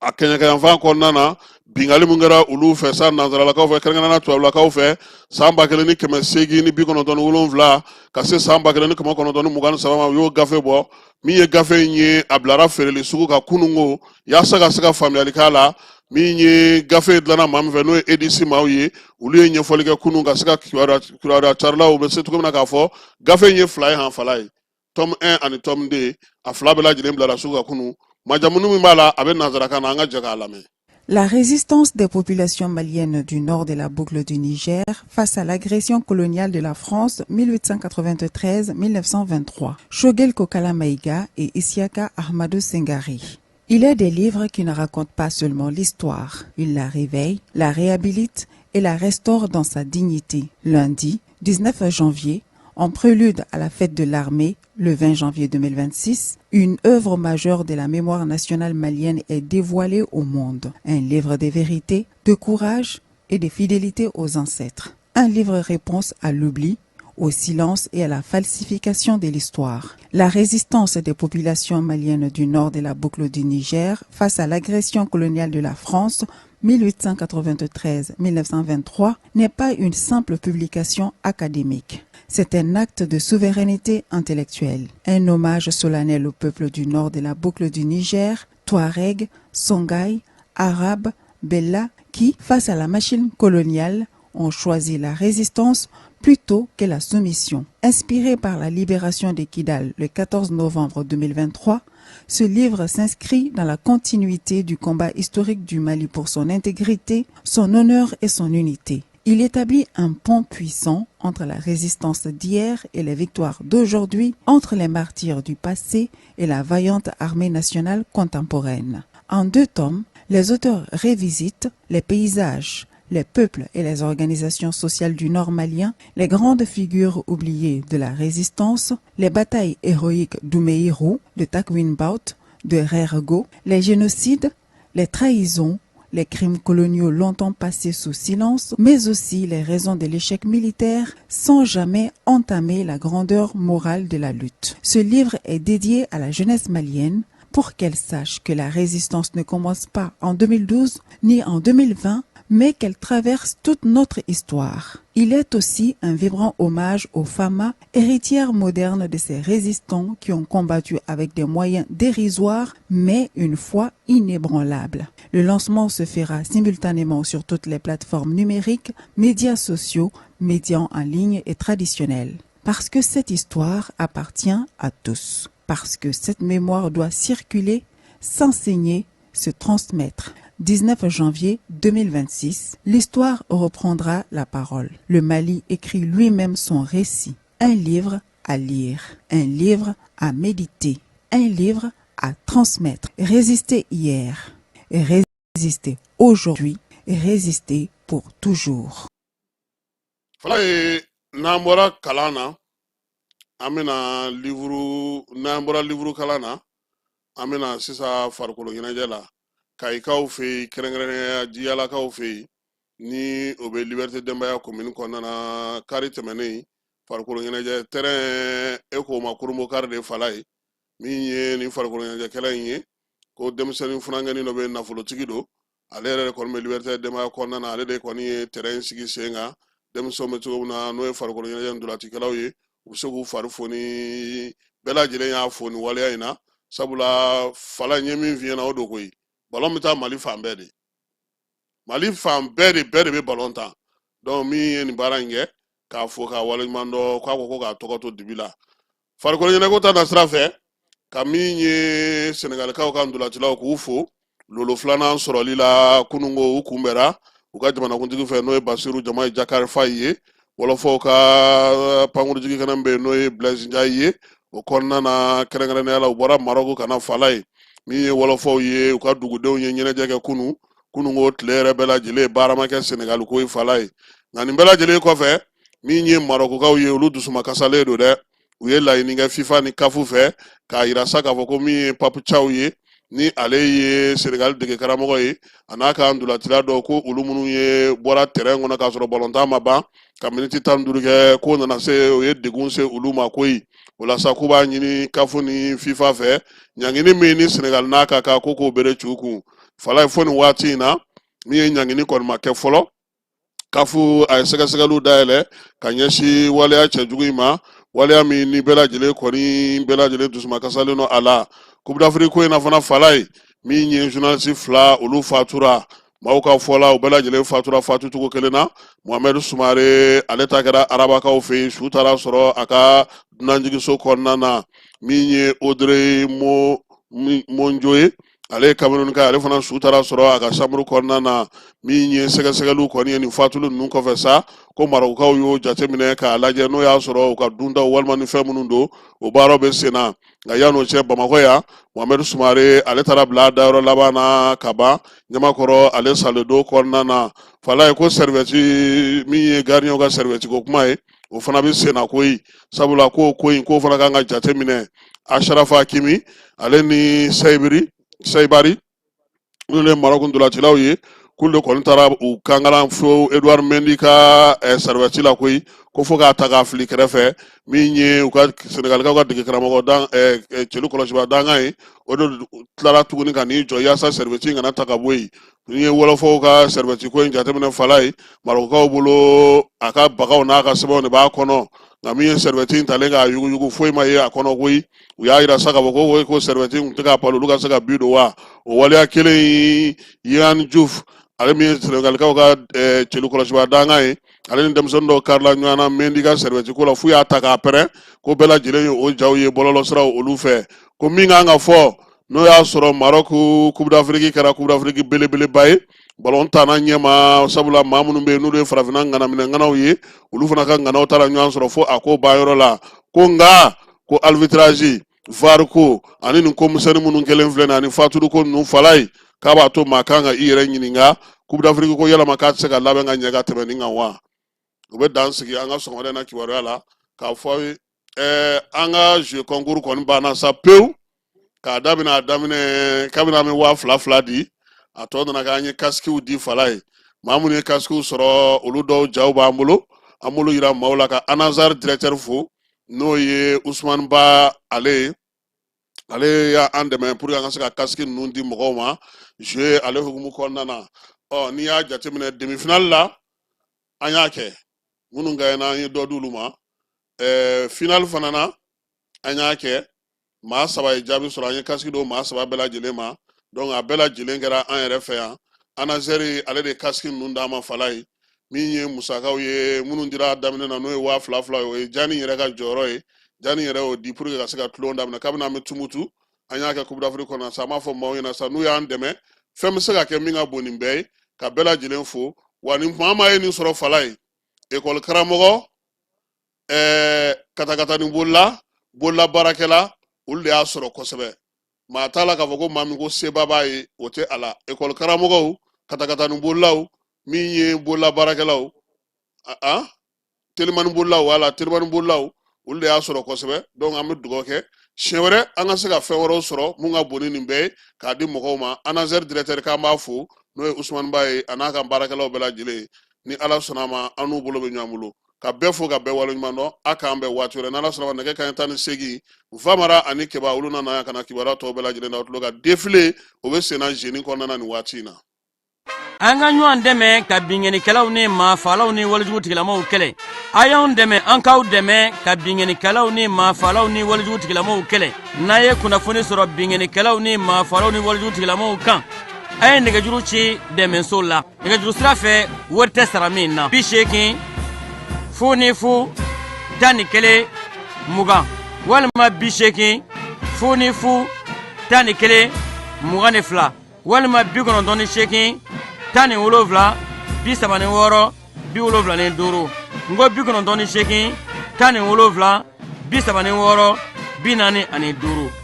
a kɛɲɛka yanfan kɔnɔna na, bingali min kɛra olu fɛ sa nansaralakaw fɛ, kɛrɛnkɛrɛnnenya tubabulakaw fɛ, san 1897 ka se san 1923 ma. U y'o gafe bɔ. Min ye gafe in ye, a bilara feereli sugu kan kunungo yaasa ka se ka faamuyali k'a la. Min ye gafe dilanna maa min fɛ, n'o ye EDC maaw ye, olu ye ɲɛfɔli kɛ kunun ka se ka kibaruya carilaw bɛ se cogo min na k'a fɔ gafe in ye fila ye han. Falaye, tome 1 ani tome 2, a fila bɛɛ lajɛlen bilara sugu kan kunun. Majamuni min b'a la, a bɛ nansarakan na, an ka jɛ k'a lamɛn. La résistance des populations maliennes du nord de la boucle du Niger face à l'agression coloniale de la France 1893-1923. Choguel Kokalla Maïga et Issiaka Ahmadou Sengari. Il est des livres qui ne racontent pas seulement l'histoire. Ils la réveillent, la réhabilitent et la restaurent dans sa dignité. Lundi, 19 janvier, en prélude à la fête de l'armée, le 20 janvier 2026, une œuvre majeure de la mémoire nationale malienne est dévoilée au monde. Un livre de vérité, de courage et de fidélité aux ancêtres. Un livre réponse à l'oubli, au silence et à la falsification de l'histoire. La résistance des populations maliennes du nord de la boucle du Niger face à l'agression coloniale de la France 1893-1923 n'est pas une simple publication académique. C'est un acte de souveraineté intellectuelle, un hommage solennel au peuple du nord de la boucle du Niger, Touareg, Songhai, Arabe, Bella, qui, face à la machine coloniale, ont choisi la résistance plutôt que la soumission. Inspiré par la libération de Kidal le 14 novembre 2023, ce livre s'inscrit dans la continuité du combat historique du Mali pour son intégrité, son honneur et son unité. Il établit un pont puissant entre la résistance d'hier et les victoires d'aujourd'hui, entre les martyrs du passé et la vaillante armée nationale contemporaine. En 2 tomes, les auteurs révisitent les paysages, les peuples et les organisations sociales du Nord malien, les grandes figures oubliées de la résistance, les batailles héroïques d'Oumeirou, de Takwinbout, de Rergo, les génocides, les trahisons, les crimes coloniaux longtemps passés sous silence, mais aussi les raisons de l'échec militaire sans jamais entamer la grandeur morale de la lutte. Ce livre est dédié à la jeunesse malienne pour qu'elle sache que la résistance ne commence pas en 2012 ni en 2020, mais qu'elle traverse toute notre histoire. Il est aussi un vibrant hommage aux FAMA, héritières modernes de ces résistants qui ont combattu avec des moyens dérisoires, mais une foi inébranlable. Le lancement se fera simultanément sur toutes les plateformes numériques, médias sociaux, médias en ligne et traditionnels. Parce que cette histoire appartient à tous. Parce que cette mémoire doit circuler, s'enseigner, se transmettre. 19 janvier 2026, l'histoire reprendra la parole. Le Mali écrit lui-même son récit. Un livre à lire, un livre à méditer, un livre à transmettre. Résister hier, résister aujourd'hui, résister pour toujours. Fala ye, n'an bɔra kalan na, an bɛna livre, n'an bɔra livre kalan na, an bɛna sisan farikolo ɲɛnajɛ la. Kayikaw fɛ yen, kɛrɛnkɛrɛnnenya jiyalakaw fɛ yen, ni o bɛ Liberté Denbaya commune kɔnɔna na, kari tɛmɛnen farikolo ɲɛnajɛ terrain e k'o ma kurunbokari de fala ye. Min ye nin farikolo ɲɛnajɛkɛla in ye, ko denmisɛnnin funankɛnin dɔ bɛ, nafolotigi don, ale yɛrɛ de kɔni bɛ Liberté Denbaya kɔnɔna na, ale de kɔni ye terrain sigi sen kan. Denmisɛnw bɛ cogo min na, n'o ye farikolo ɲɛnajɛ ntolacikɛlaw ye, u bɛ se k'u fari foni. Bɛɛ lajɛlen y'a fo nin waleya in na, sabula fala in ye min f'i ɲɛna, o don koyi. Ballon bɛ taa Mali fan bɛɛ de, Mali fan bɛɛ de, bɛɛ de bɛ ballon tan. Donc min ye nin baara in kɛ, k'a fo k'a waleɲuman dɔn, k'a ko ko k'a tɔgɔ to dibi la. Farikolo ɲɛnajɛko ta na sira fɛ, ka min ye Senegalikaw ka ntolacilaw, k'u fo lolo filanan sɔrɔli la kununko. U kunbɛra u ka jamanakuntigi fɛ, n'o ye Basiru Jamayi Jakari Fayi ye. Wɔlɔfɔw ka pankurujigi kɛnɛ bɛ yen, n'o ye Blaise Ndiaye ye. O kɔnɔna na, kɛrɛnkɛrɛnnenya la, u bɔra Marɔku ka na fala ye. Min ye wɔlɔfɔw ye, u ka dugudenw ye ɲɛnajɛ kɛ kunu. Kununko tile yɛrɛ bɛɛ lajɛlen baara ma kɛ Senegali ko ye fala ye. Nka nin bɛɛ lajɛlen kɔfɛ, min ye Marɔkukaw ye, olu dusuma kasalen don dɛ. U ye laɲini kɛ FIFA ni CAF fɛ k'a yira sa k'a fɔ ko min ye Pape Thiaw ye, ni ale ye Senegali dege karamɔgɔ ye, a n'a ka ntolacila dɔw, ko olu minnu ye bɔra terrain kɔnɔ k'a sɔrɔ balontan ma ban ka miniti 15 kɛ, k'o nana se o ye degun se olu ma koyi. O la sa, k'u b'a ɲini CAF ni FIFA fɛ, ɲangini min ni Senegali n'a ka kan, ko k'o bere ci u kun. Fala ye, fo nin waati in na, min ye ɲangini kɔni ma kɛ fɔlɔ. CAF a ye sɛgɛsɛgɛliw dayɛlɛ ka ɲɛsin waleya cɛjugu in ma, waleya min ni bɛɛ lajɛlen kɔni, bɛɛ lajɛlen dusuma kasalen don a la. Coupe d'Afrique ko in na fana, fala ye, min ye journaliste fila, olu fatura. Maaw ka fɔ la, u bɛɛ lajɛlen fatura fatucogo kelen na. Mohamed Sumare, ale ta kɛra arabakaw fɛ yen, su taara sɔrɔ a ka dunanjiginso kɔnɔna na. Min ye Audrey Monjo ye, Ale ye Cameroun ka, ale fana su taara sɔrɔ a ka chambre kɔnɔna na. Min ye sɛgɛsɛgɛliw kɔni ye nin fatuli ninnu kɔfɛ sa, ko Marɔkukaw y'o jateminɛ k'a lajɛ n'o y'a sɔrɔ u ka duntaw walima ni fɛn minnu don, o baaraw bɛ sen na. Nka yan'o cɛ, Bamakɔ yan, Mohamed Sumare, ale taara bila a dayɔrɔ laban na ka ban Ɲamakɔrɔ, ale saledo kɔnɔna na. Falaye ko sɛrivɛti min ye gardien ka sɛrivɛti ko kuma ye, o fana bɛ senna koyi, sabula ko ko in k'o fana kan ka jate minɛ. Achraf Hakimi, ale ni Sayibiri Sayibari, minnu ye Marɔku ntolacilaw ye, k'olu de kɔni taara u kankaran fo Edouard Mendy ka sɛrivɛti la koyi, ko fo k'a ta k'a fili kɛrɛfɛ. Min ye u ka Senegalikaw ka dege karamɔgɔ dan celu kɔlɔsiba dankan ye, o de tilara tuguni ka n'i jɔ yaasa sɛrivɛti in kana ta ka bɔ yen. N'i ye wɔlɔfɔw ka sɛrivɛti ko in jateminɛ, Falaye, Marɔkukaw bolo, a ka bagaw n'a ka sɛbɛnw de b'a kɔnɔ. Nka min ye sɛrivɛti in talen k'a yuguyugu, foyi ma ye a kɔnɔ koyi. U y'a yira sa k'a fɔ ko sɛrivɛti in tun tɛ ka pali olu ka se ka bi don wa. O waleya kelen in, Yehvann Diouf, ale min ye Senegalikaw ka celu kɔlɔsiba dankan ye, ale ni denmisɛnnin dɔw karila ɲɔgɔn na Mendy ka sɛrivɛti ko la f'u y'a ta k'a pɛrɛn, ko bɛɛ lajɛlen ye o jaw ye bɔlɔlɔsiraw olu fɛ. Ko min kan ka fɔ, n'o y'a sɔrɔ Maroc Coupe d'Afrique kɛra Coupe d'Afrique belebeleba ye balon tanna ɲɛma, sabula maa minnu bɛ yen n'olu ye farafinna ŋanaminɛ ŋanaw ye, olu fana ka ŋanaw taara ɲɔgɔn sɔrɔ fo a ko banyɔrɔ la. Ko nka ko arbitrage, VAR ko ani nin ko misɛnnin minnu kɛlen filɛ nin ani faturu ko ninnu, Falaye, k'a b'a to maa kan ka i yɛrɛ ɲininka Coupe d'Afrique ko yalama k'a tɛ se ka labɛn ka ɲɛ ka tɛmɛ nin kan wa. U bɛ dan sigi an ka sɔgɔmada in na kibaruya la k'a fɔ aw ye. An ka jeu concours kɔni banna sa pewu k'a daminɛ a daminɛ kabini an bɛ 2000 2000 di, a tɔ nana k'an ye kasikiw di. Falaye, maa minnu ye kasikiw sɔrɔ, olu dɔw jaw b'an bolo, an b'olu yira maaw la. Ka Anazar directeur fo, n'o ye Usumani Ba, ale ye, ale y'an dɛmɛ pour que an ka se ka kasiki ninnu di mɔgɔw ma jeu ale hukumu kɔnɔna na. Ɔ n'i y'a jateminɛ, demi finale la an y'a kɛ, minnu gagnera an ye dɔ d'olu ma. Finale fana na an y'a kɛ, maa saba ye jaabi sɔrɔ, an ye kasiki d'o maa saba bɛɛ lajɛlen ma. Donc a bɛɛ lajɛlen kɛra an yɛrɛ fɛ yan. Anazɛri, ale de ye kasiki ninnu d'an ma. Falaye, min ye musakaw ye minnu dira a daminɛ na, n'o ye 2000 2000 ye, o ye Jani yɛrɛ ka jɔyɔrɔ ye. Jani yɛrɛ y'o di pour que ka se ka tulon daminɛ kabini an bɛ Tumutu, an y'a kɛ Coupe d'Afrique kɔnɔ sa. An b'a fɔ maaw ɲɛna sa, n'u y'an dɛmɛ, fɛn bɛ se ka kɛ min ka bon nin bɛɛ ye. Ka bɛɛ lajɛlen fo wa. Ni maa maa ye nin sɔrɔ, Falaye, ekɔli karamɔgɔ, katakatani bolila, bolola baarakɛla, olu de y'a sɔrɔ kosɛbɛ. Maa t'a la k'a fɔ ko maa min ko seba b'a ye, o tɛ a la. Ekɔli karamɔgɔw, katakatani bolilaw, min ye bolola baarakɛlaw, a telimani bolilaw, wala telimani bolilaw, olu de y'a sɔrɔ kosɛbɛ. Donc an bɛ dugawu kɛ siɲɛ wɛrɛ an ka se ka fɛn wɛrɛw sɔrɔ mun ka bon ni nin bɛɛ ye k'a di mɔgɔw ma. Anazɛri directeur, k'an b'a fo, n'o ye Usumani Ba ye, a n'a ka baarakɛlaw bɛɛ lajɛlen. Ni Ala sɔnna a ma, an n'u bolo bɛ ɲɔgɔn bolo. Ka bɛɛ fo ka bɛɛ waleɲuman dɔn. A k'an bɛn waati wɛrɛ n'Ala sɔnna ma, nɛgɛ kanɲɛ 18, Famara ani Keba, olu nana yan ka na kibaruya tɔw bɛɛ lajɛlen da tulo kan. Défilé o bɛ senna zeni kɔnɔna na nin waati in na. An ka ɲɔgɔn dɛmɛ ka binkannikɛlaw ni maafalaw ni walejugu tigilamaw kɛlɛ. A y'anw dɛmɛ, an k'aw dɛmɛ ka binkannikɛlaw ni maafalaw ni walejugu tigilamaw kɛlɛ. N'a ye kunnafoni sɔrɔ binkannikɛlaw ni maafalaw ni walejugu tigilamaw kan, a ye nɛgɛjuru ci dɛmɛso la nɛgɛjuru sira fɛ, wari tɛ sara min na: 80 00 11 20 walima 80 00 11 22 walima 98 17 36 75. N ko 98 17 36 45.